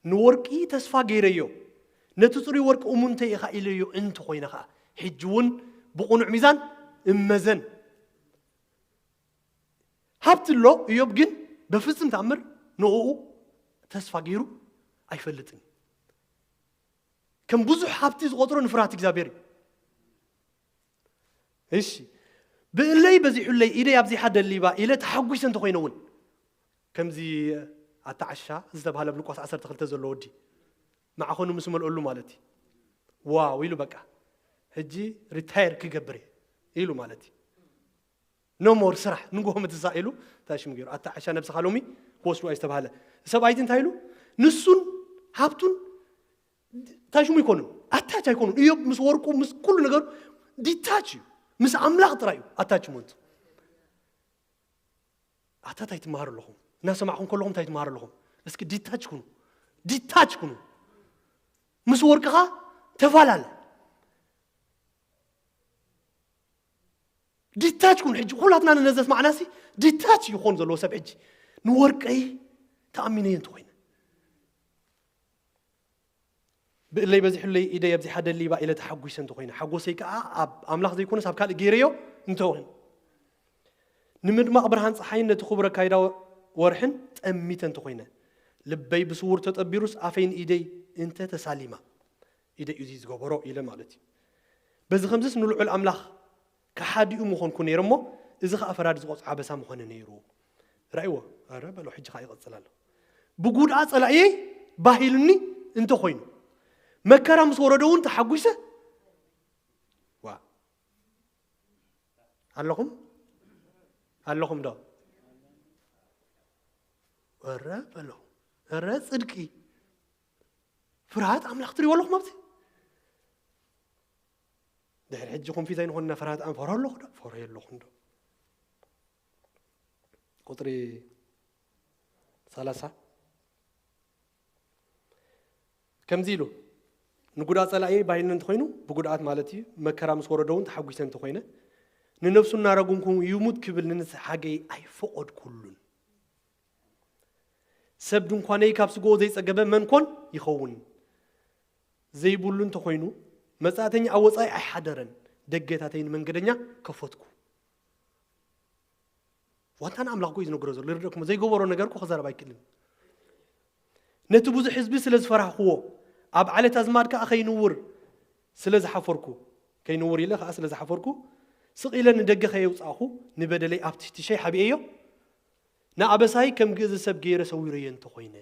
ንወርቂ ተስፋ ገይረዮ፣ ነቲ ጽሩይ ወርቂ እሙንተይ ኢኻ ኢለዮ እንተኾይነ ኸኣ፣ ሕጂ እውን ብቕኑዕ ሚዛን እመዘን። ሃብቲ ኣሎ፣ እዮብ ግን በፍጽም ተኣምር ንእኡ ተስፋ ገይሩ ኣይፈልጥን። ከም ብዙሕ ሃብቲ ዝቖጽሮ ንፍርሃት እግዚኣብሔር እዩ። እሺ፣ ብእለይ በዚሑለይ፣ ኢደይ ኣብዚሓ ደሊባ ኢለ ተሓጒሰ እንተኾይነ እውን፣ ከምዚ ኣታ ዓሻ ዝተባህለ ኣብ ሉቃስ ዓሰርተ ክልተ ዘሎ ወዲ፣ ማዕኸኑ ምስ መልአሉ ማለት እዩ። ዋው ኢሉ፣ በቃ ሕጂ ሪታየር ክገብር እየ ኢሉ ማለት እዩ። ኖ ሞር ስራሕ፣ ንግሆ ምትሳእ ኢሉ እንታይ ሽሙ ገይሩ፣ ኣታ ዓሻ ነብስኻ ሎሚ ክወስድዋ እዩ ዝተባህለ ሰብኣይቲ እንታይ ኢሉ? ንሱን ሃብቱን እንታይ ሽሙ ይኮኑን፣ ኣታች ኣይኮኑን። እዮብ ምስ ወርቁ፣ ምስ ኩሉ ነገሩ ዲታች እዩ። ምስ ኣምላኽ ጥራይ እዩ ኣታችመንቱ። ኣታ እንታይ ትመሃሩ ኣለኹም? እናሰማዕኹም ከለኹም እንታይ ትመሃሩ ኣለኹም? እስኪ ዲታች ኩኑ፣ ዲታች ኩኑ። ምስ ወርቅኻ ተፈላለ። ዲታች ኩን። ሕጂ ኩላትና ነዘስ ማዕናሲ ዲታች ይኾን ዘለዎ ሰብ ሕጂ፣ ንወርቀይ ተኣሚነዮ እንተኾይነ፣ ብእለይ በዚሑለይ፣ ኢደይ ኣብዚሓ ደሊባ ኢለ ተሓጒሰ እንተኾይነ፣ ሓጎሰይ ከኣ ኣብ ኣምላኽ ዘይኮነስ ኣብ ካልእ ገይረዮ እንተኾይነ፣ ንምድማቕ ብርሃን ጸሓይን ነቲ ክቡር ኣካይዳ ወርሕን ጠሚተ እንተኾይነ፣ ልበይ ብስውር ተጠቢሩስ ኣፈይ ንኢደይ እንተ ተሳሊማ፣ ኢደይ እዩ ዝገበሮ ኢለ ማለት እዩ። በዚ ከምዚስ ንልዑል ኣምላኽ ከሓዲኡ ምኾንኩ ነይረ እሞ፣ እዚ ኸኣ ፈራዲ ዝቖጽዖ ኣበሳ ምኾነ ነይሩ። ራእይዎ፣ ኧረ በሎ፣ ሕጂ ኸኣ ይቐጽል ኣሎ። ብጉድኣ ጸላእየይ ባሂሉኒ እንተኾይኑ፣ መከራ ምስ ወረዶ እውን ተሓጒሰ። ዋ፣ ኣለኹም? ኣለኹም ዶ? ኧረ በሎ፣ ኧረ ጽድቂ፣ ፍርሃት ኣምላኽ ትሪእዎ ኣለኹም ኣብዚ? ድሕሪ ሕጂ ኮንፊዝ ኣይንኾንና፣ ፍርሃት ኣም-፣ ፈርሆ ኣለኹ ዶ? ፈርሆ የለኹን ዶ? ቁጽሪ ሰላሳ ከምዚ ኢሉ፣ ንጉድኣት ጸላእየይ ባሂሉኒ እንተኾይኑ፣ ብጉድኣት ማለት እዩ፣ መከራ ምስ ወረዶ እውን ተሓጒሰ እንተኾይነ፣ ንነፍሱ እናረጉምኩ ይሙት ክብል ንንስሓ ሓገይ ኣይፈቐድኩሉን። ሰብ ድንኳነይ ካብ ስግኦ ዘይጸገበ መን ኮን ይኸውን? ዘይብሉ እንተኾይኑ፣ መጻእተኛ ኣብ ወጻኢ ኣይሓደረን፣ ደገታተይ ንመንገደኛ ከፈትኩ። ዋንታ ንኣምላኽ እኮ እዩ ዝነግሮ ዘሎ፣ ይርደእኩም፣ ዘይገበሮ ነገር እኮ ክዛረብ ኣይክእልን። ነቲ ብዙሕ ህዝቢ ስለ ዝፈራህክዎ፣ ኣብ ዓለት ኣዝማድ ከኣ ከይንውር ስለ ዝሓፈርኩ፣ ከይንውር ኢለ ከኣ ስለ ዝሓፈርኩ፣ ስቕ ኢለ ንደገ ከየውጻእኹ፣ ንበደለይ ኣብ ትሽትሸይ ሓቢኤዮ፣ ንኣበሳይ ከም ግእዝ ሰብ ገይረ ሰዊረዮ እንተኾይነ፣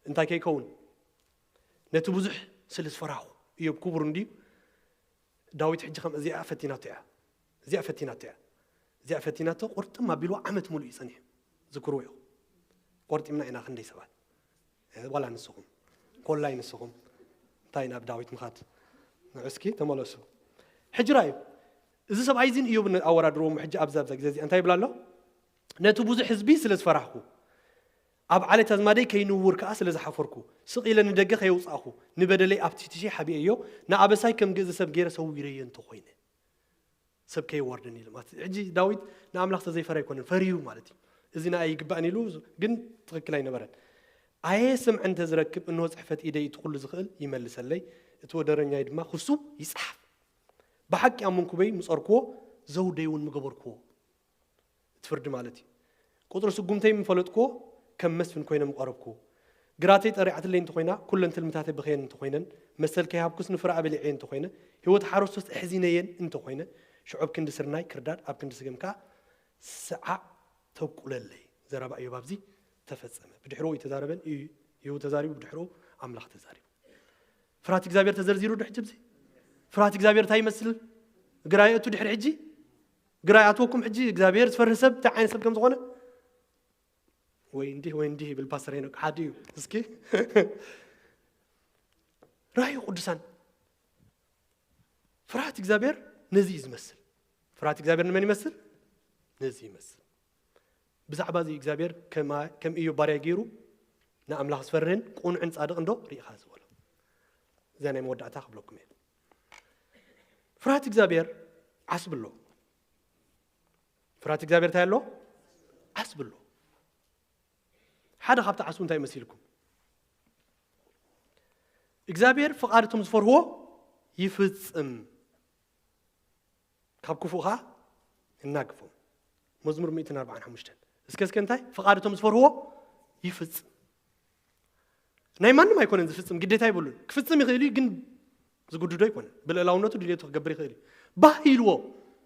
እንታይ ከይከውን? ነቲ ብዙሕ ስለ ዝፈራህኩ። እዮብ ክቡር እንድዩ። ዳዊት ሕጂ ከም እዚኣ ፈቲናቶ እያ። እዚኣ ፈቲናቶ እያ። እዚኣ ፈቲናቶ፣ ቁርጥም ኣቢልዋ ዓመት ሙሉእ እዩ ጸኒሑ። ዝክርዎ ኢኹም። ቆርጢምና ኢና ክንደይ ሰባት። እ፣ ዋላ ንስኹም። ኮላይ ንስኹም። እንታይ ናብ ዳዊት ምኻድ? ንዑ እስኪ ተመለሱ። ሕጂ ራእዩ። እዚ ሰብኣይ እዚ ንእዮብ ኣወዳድርዎ እሞ ሕጂ ኣብዛ፣ ኣብዛ ግዜ እዚኣ እንታይ ይብል ኣሎ? ነቲ ብዙሕ ህዝቢ ስለ ዝፈራህኩ፣ ኣብ ዓሌት ኣዝማደይ ከይንውር ከኣ ስለ ዝሓፈርኩ፣ ስቕ ኢለ ንደገ ከየውጻእኩ፣ ንበደለይ ኣብ ትሽትሸይ ሓቢኤዮ፣ ንኣበሳይ ከም ግእዝ ሰብ ገይረ ሰዊረዮ እንተኾይነ። ሰብ ከየዋርደኒ ኢሉ ማለት እዩ። ሕጂ ዳዊት ንኣምላኽ ተዘይፈርህ ኣይኮነን፣ ፈሪሁ ማለት እዩ። እዚ ንኣይ ይግባእን ኢሉ ግን ትኽክል ኣይነበረን። ኣየ ስምዒ እንተ ዝረክብ፣ እንሆ ጽሕፈት ኢደይ እቲ ኩሉ ዝኽእል ይመልሰለይ፣ እቲ ወደረኛይ ድማ ክሱብ ይጽሓፍ። ብሓቂ ኣብ መንኩበይ ምጸርክዎ፣ ዘውደይ እውን ምገበርክዎ። እቲ ፍርዲ ማለት እዩ። ቁጽሪ ስጉምተይ ምፈለጥክዎ፣ ከም መስፍን ኮይነ ምቐረብክዎ። ግራተይ ጠሪዓትለይ እንተኾይና፣ ኩለን ትልምታተይ በኸየን እንተኾይነን፣ መሰል ከይሃብኩስ ንፍረ ኣበሊዐየ እንተኾይነ፣ ህይወት ሓረስቶስ ኣሕዚነየን እንተኾይነ፣ ሽዑ ኣብ ክንዲ ስርናይ ክርዳድ፣ ኣብ ክንዲ ስገም ከኣ ሰዓዕ ተብቁለለይ። ዘረባ እዮብ ኣብዚ ተፈጸመ። ብድሕርኡ እዩ ተዛረበን፣ እዩ ተዛሪቡ፣ ብድሕርኡ ኣምላኽ ተዛሪቡ። ፍርሃት እግዚኣብሔር ተዘርዚሩ ዶ ሕጂ ኣብዚ? ፍርሃት እግዚኣብሔር እንታይ ይመስል? ግራ የእቱ ድሕሪ ሕጂ? ግራ ይኣትወኩም ሕጂ እግዚኣብሔር ዝፈርህ ሰብ እንታይ ዓይነት ሰብ ከም ዝኾነ? ወይ እንዲህ ወይ እንዲህ ይብል ፓስተር ሄኖክ፣ ሓደ እዩ። እስኪ ራእዩ ቅዱሳን፣ ፍርሃት እግዚኣብሔር ነዚ እዩ ዝመስል። ፍርሃት እግዚኣብሔር ንመን ይመስል? ነዚ ይመስል። ብዛዕባ እዚ እግዚኣብሔር ከማ-፣ ከም እዮብ ባርያ ገይሩ ንኣምላኽ ዝፈርህን ቅኑዕን ጻድቕን ዶ ርኢኻ ዝበሎ? እዚኣ ናይ መወዳእታ ክብለኩም እየ። ፍርሃት እግዚኣብሔር ዓስቢ ኣሎ። ፍርሃት እግዚኣብሔር እንታይ ኣሎ? ዓስቢ ኣሎ። ሓደ ካብቲ ዓስቡ እንታይ መሲልኩም? እግዚኣብሔር ፍቓድ እቶም ዝፈርህዎ ይፍጽም፣ ካብ ክፉእ ኸዓ ይናግፎም። መዝሙር ሚእትን ኣርባዓን ሓሙሽተን። እስከ እስከ እንታይ? ፍቓድ እቶም ዝፈርህዎ ይፍጽም። ናይ ማንም ኣይኮነን ዝፍጽም፣ ግዴታ ይብሉን። ክፍጽም ይኽእል እዩ፣ ግን ዝጉድዶ ኣይኮነን። ብልእላውነቱ ድልየቱ ክገብር ይኽእል እዩ። ባህ ኢልዎ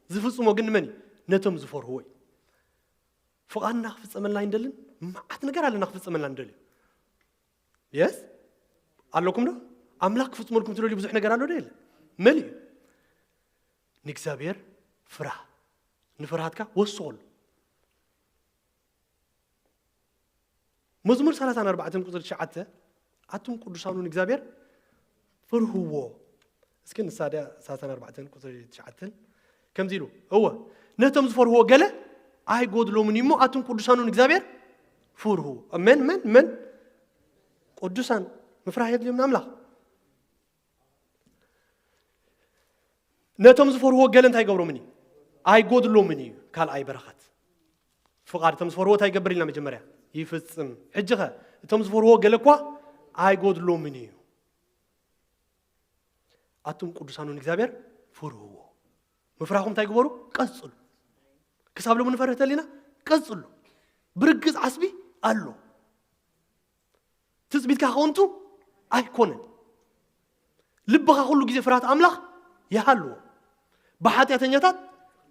ዝፍጽሞ ግን ንመን እዩ? ነቶም ዝፈርህዎ እዩ። ፍቓድና ክፍጸመልና ኣይንደልን? መዓት ነገር ኣለና ክፍጸመልና ንደልዩ። የስ? ኣለኩም ዶ? ኣምላኽ ክፍጽመልኩም ትደልዩ ብዙሕ ነገር ኣሎ ዶ የለ? መሊኡ። ንእግዚኣብሔር ፍርሃ። ንፍርሃትካ ወስኸሉ። መዝሙር ሰላሳን ኣርባዕተን ቁጽሪ ትሽዓተ፣ ኣቱም ቅዱሳኑ ንእግዚኣብሔር ፍርህዎ። እስኪ ንሳ ድያ ሰላሳን ኣርባዕተን ቁጽሪ ትሽዓተን ከምዚ ኢሉ፣ እወ፣ ነቶም ዝፈርህዎ ገለ ኣይጎድሎምን እዩ እሞ፣ ኣቱም ቅዱሳኑ ንእግዚኣብሔር ፍርህዎ። መን፣ መን፣ መን? ቅዱሳን። ምፍራህ የድልዮም ንኣምላኽ። ነቶም ዝፈርህዎ ገለ እንታይ ይገብሮምን እዩ? ኣይጎድሎምን እዩ። ካልኣይ በረኸት። ፍቓድ እቶም ዝፈርህዎ እንታይ ይገብር ኢልና መጀመርያ? ይፍጽም። ሕጂ ኸ እቶም ዝፈርህዎ ገለ እኳ ኣይጎድሎምን እዩ። ኣቱም ቅዱሳኑ ንእግዚኣብሔር ፍርህዎ። ምፍራህኹም እንታይ ግበሩ? ቀጽሉ። ክሳብ ሎሚ ንፈርህ ተሊና ቀጽሉ። ብርግጽ ዓስቢ ኣሎ። ትጽቢትካ ከንቱ ኣይኮነን። ልብኻ ኩሉ ግዜ ፍርሃት ኣምላኽ ይሃልዎ። ብሓጢኣተኛታት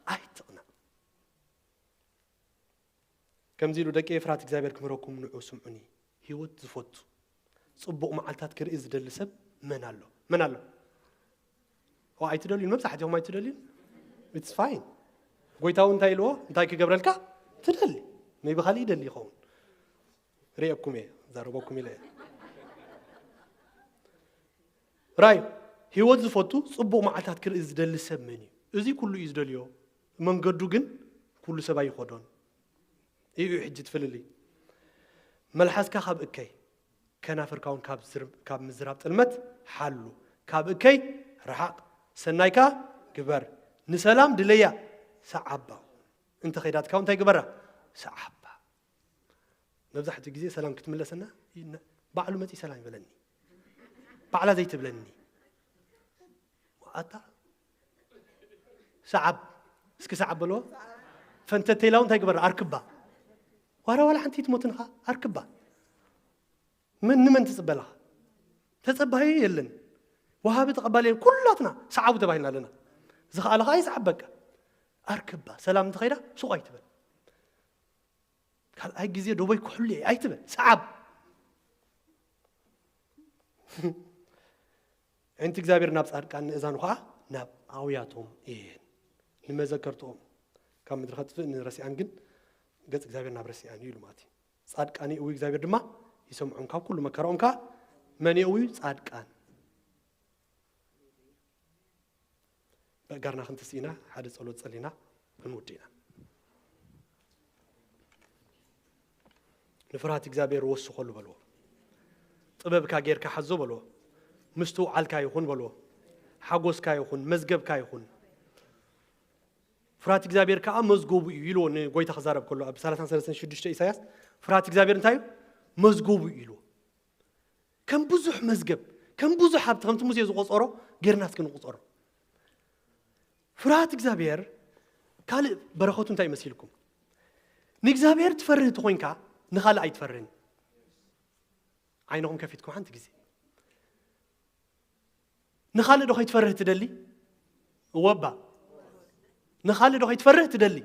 ኣይትቕናእ። ከምዚ ኢሉ፣ ደቂ ፍርሃት እግዚኣብሔር ክምህረኩም ንዑ ስምዑኒ። ህይወት ዝፈቱ፣ ጽቡቕ መዓልታት ክርኢ ዝደሊ ሰብ መን ኣሎ? መን ኣሎ? ኦ፣ ኣይትደልዩን፣ መብዛሕትኹም ኣይትደልዩን። It's fine። ጎይታ እውን እንታይ ኢልዎ? እንታይ ክገብረልካ ትደሊ? ሜቢ ካልእ ይደሊ ይኸውን። ርእየኩም እየ፣ ዛረበኩም ኢለ እየ። ራይ፣ ህይወት ዝፈቱ ጽቡቕ መዓልታት ክርኢ ዝደሊ ሰብ መን እዩ? እዚ ኩሉ እዩ ዝደልዮ። መንገዱ ግን ኩሉ ሰብ ኣይኾዶን። እዩ ሕጂ ትፍልልይ። መልሓስካ ካብ እከይ፣ ከናፍርካ እውን ካብ ዝር-፣ ካብ ምዝራብ ጥልመት ሓሉ። ካብ እከይ ርሓቕ፣ ሰናይካ ግበር፣ ንሰላም ድለያ፣ ሰዓባ። እንተ ኸይዳትካ እውን እንታይ ግበራ? ሰዓባ። መብዛሕትኡ ግዜ ሰላም ክትምለሰና፣ ይነ-፣ ባዕሉ መጺ ሰላም ይበለኒ። ባዕላ ዘይትብለኒ። ኣታ ሰዓብ፣ እስኪ ሰዓብ በልዎ። ፈንተት ተይላ እውን እንታይ ግበራ? ኣርክባ። ዋላ ዋላ ሓንቲ ትሞትንኻ ኣርክባ። መን ንመን ትጽበ ኣለኻ? ተጸባዩ የለን። ወሃቢ ተቐባሊ የለን። ኩላትና ሰዓቡ ተባሂልና ኣለና። ዝኸኣለ ኸዓ ይሰዓብ በቃ። ኣርክባ። ሰላም እንተኸይዳ ሱቕ ኣይትበል። ካልኣይ ግዜ ደቦይ ክሕሉ እየ ኣይትበል። ሰዓብ። ኣዒንቲ እግዚኣብሔር ናብ ጻድቃን፣ ንእዛኑ ኸዓ ናብ ኣውያቶም እየን። ንመዘከርትኦም ካብ ምድሪ ከጥፍእ ንረሲኣን ግን ገጽ እግዚኣብሔር ናብ ረሲኣን እዩ ኢሉ ማለት እዩ። ጻድቃን ይእዊ እግዚኣብሔር ድማ ይሰምዖም፣ ካብ ኩሉ መከራኦም ከኣ መን የእዊ? ጻድቃን። በእጋርና ክንትስኢና ሓደ ጸሎት ጸሊና ክንውድ ኢና። ንፍርሃት እግዚኣብሔር ወስኸሉ በልዎ። ጥበብካ ጌርካ ሓዞ በልዎ። ምስትውዓልካ ይኹን በልዎ። ሓጎስካ ይኹን፣ መዝገብካ ይኹን። ፍርሃት እግዚኣብሔር ከኣ መዝገቡ እዩ ኢልዎ ንጎይታ ክዛረብ ከሎ ኣብ ሰላሳን ሰለስተን ሽዱሽተ ኢሳያስ። ፍርሃት እግዚኣብሔር እንታይ እዩ? መዝገቡ እዩ ኢልዎ። ከም ብዙሕ መዝገብ፣ ከም ብዙሕ ሃብቲ፣ ከምቲ ሙሴ ዝቆጸሮ ጌርና እስኪ ንቁጸሮ። ፍርሃት እግዚኣብሔር ካልእ በረኸቱ እንታይ መሲልኩም? ንእግዚኣብሔር ትፈርህ እንተኾይንካ ንኻልእ ኣይትፈርህን። ዓይንኹም ከፊትኩም ሓንቲ ግዜ። ንኻልእ ዶ ከይትፈርህ ትደሊ? እወባ። ንኻልእ ዶ ከይትፈርህ ትደሊ?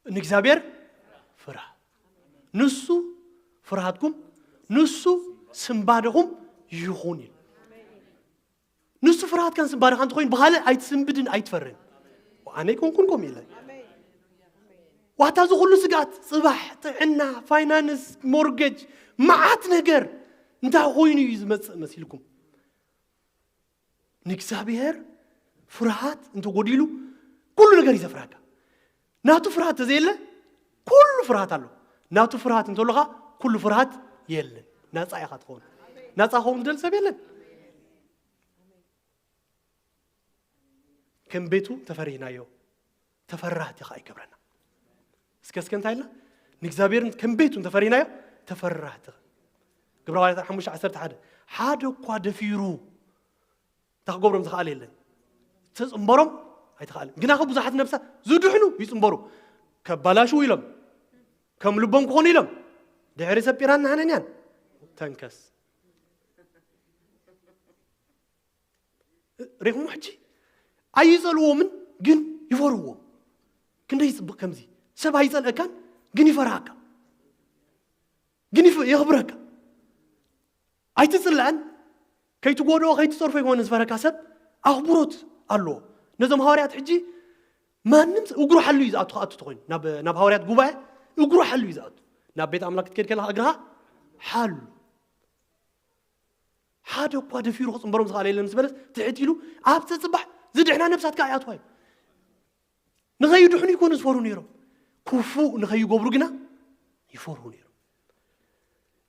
ንእግዚኣብሔር ፍርሃ። ንሱ ፍርሃትኩም፣ ንሱ ስንባደኹም ይኹን ኢሉ። ንሱ ፍርሃትካን ስንባደኻን እንተኾይኑ ብኻልእ ኣይትስንብድን ኣይትፈርህን። ኣነ ኣይኮንኩን ከምኡ ኢለ። ዋታ እዚ ኩሉ ስግኣት፣ ጽባሕ፣ ጥዕና፣ ፋይናንስ፣ ሞርጌጅ፣ መዓት ነገር እንታይ ኮይኑ እዩ ዝመጽእ መሲልኩም? ንእግዚኣብሔር ፍርሃት እንተጎዲሉ ኩሉ ነገር እዩ ዘፍርሃካ። ናቱ ፍርሃት ተዘየለ ኩሉ ፍርሃት ኣሎ። ናቱ ፍርሃት እንተሎኻ ኩሉ ፍርሃት የለን። ናጻ ኢኻ ትኸውን። ናጻ ክኸውን ዝደሊ ሰብ የለን። ከም ቤቱ ተፈሪህናዮ፣ ተፈራህቲ ኸዓ ይገብረና። እስከ እስከ እንታይ ኢልና? ንእግዚኣብሔር ከም ቤቱ እንተፈሪህናዮ፣ ተፈራህቲ። ግብረ ሃዋርያት ሓሙሽተ ዓሰርተ ሓደ፣ ሓደ እኳ ደፊሩ እንታይ ክገብሮም ዝኸኣለ የለን። ተጽንበሮም ኣይተኸኣለን። ግና ከ ብዙሓት ነብሳት ዝድሕኑ ይጽንበሩ። ከባላሽው ኢሎም፣ ከም ልቦም ክኾኑ ኢሎም፣ ድሕሪ ሰብ ጲራን ንሓነንያን ተንከስ። ሪኹሞ ሕጂ? ኣይጸልዎምን፣ ግን ይፈርዎም። ክንደይ ይጽብቕ ከምዚ። ሰብ ኣይጸልአካን፣ ግን ይፈርሃካ። ግን ይፍ-፣ የኽብረካ። ኣይትጽላእን፣ ከይትጎድኦ፣ ከይትጸርፎ ይኮነ ዝፈረካ ሰብ ኣኽብሮት ኣለዎ። ነዞም ሃዋርያት ሕጂ ማንም ስ-፣ እግሩ ሓሉ እዩ ዝኣቱ፣ ክኣቱ ተኾይኑ። ናብ፣ ናብ ሃዋርያት ጉባኤ እግሩ ሓሉ እዩ ዝኣቱ። ናብ ቤት ኣምላኽ ክትከድ ከለኻ እግርኻ ሓሉ። ሓደ እኳ ደፊሩ ክጽንበሮም ዝኸኣለ የለን ምስ በለስ፣ ትሕት ኢሉ ኣብ ተጽባሕ ዝድሕና ነብሳት ከኣ ይኣትዋ እዩ። ንኸይድሕኑ ይኮኑ ዝፈርሁ ነይሮም። ክፉእ ንኸይገብሩ ግና ይፈርሁ ነይሮም።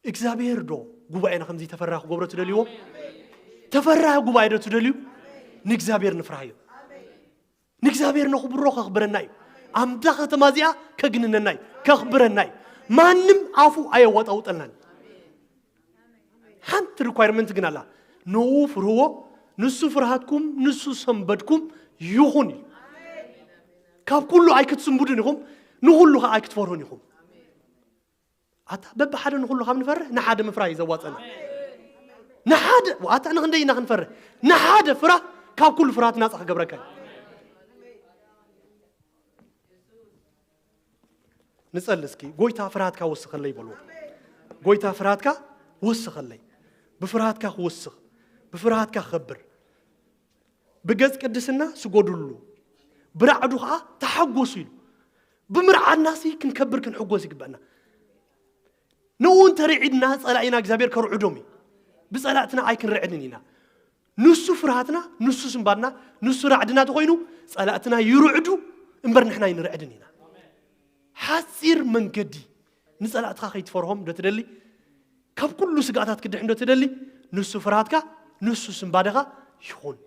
እግዚኣብሔር ዶ ጉባኤና ከምዚ ተፈራህ ክገብሮ ትደልይዎ? ተፈራህ ጉባኤ ዶ ትደልዩ? ንእግዚኣብሔር ንፍራህዮ። ንእግዚኣብሔር ነኽብሮ ከኽብረና እዩ። ኣምዳ ከተማ እዚኣ ከግንነና እዩ፣ ከኽብረና እዩ። ማንም ኣፉ ኣየወጣውጠልናን። ሓንቲ ሪኳይርመንት ግን ኣላ። ንኡ ፍርህዎ፣ ንሱ ፍርሃትኩም፣ ንሱ ሰንበድኩም ይኹን እዩ። ካብ ኩሉ ኣይክትስንቡድን ኢኹም፣ ንኹሉ ኸዓ ኣይክትፈርሁን ኢኹም። ኣታ በብሓደ ንኹሉ ካብ ንፈርህ፣ ንሓደ ምፍራህ እዩ ዘዋጸና። ንሓደ፣ ኣታ ንኽንደይ ኢና ክንፈርህ? ንሓደ ፍራህ ካብ ኩሉ ፍርሃት ናጻ ክገብረካ እዩ። ንጸሊ እስኪ፣ "ጎይታ ፍርሃትካ ወስኸለይ" በልዎ። "ጎይታ ፍርሃትካ ወስኸለይ። ብፍርሃትካ ክወስኽ፣ ብፍርሃትካ ክኸብር። ብገጽ ቅድስና ስጎድሉ፣ ብራዕዱ ኸዓ ተሓጎሱ" ኢሉ። ብምርዓድናሲ ክንከብር ክንሕጎስ ይግበኣና። ንኡ እንተርዒድና ጸላኢና እግዚኣብሔር ከርዕዶም እዩ። ብጸላእትና ኣይክንርዕድን ኢና። ንሱ ፍርሃትና፣ ንሱ ስንባድና፣ ንሱ ራዕድና ተኾይኑ ጸላእትና ይርዕዱ እምበር ንሕና ኣይንርዕድን ኢና። ሓጺር መንገዲ ንጸላእትኻ ከይትፈርሆም ዶ ትደሊ? ካብ ኩሉ ስግኣታት ክድሕን ዶ ትደሊ? ንሱ ፍርሃትካ፣ ንሱ ስንባደኻ ይኹን።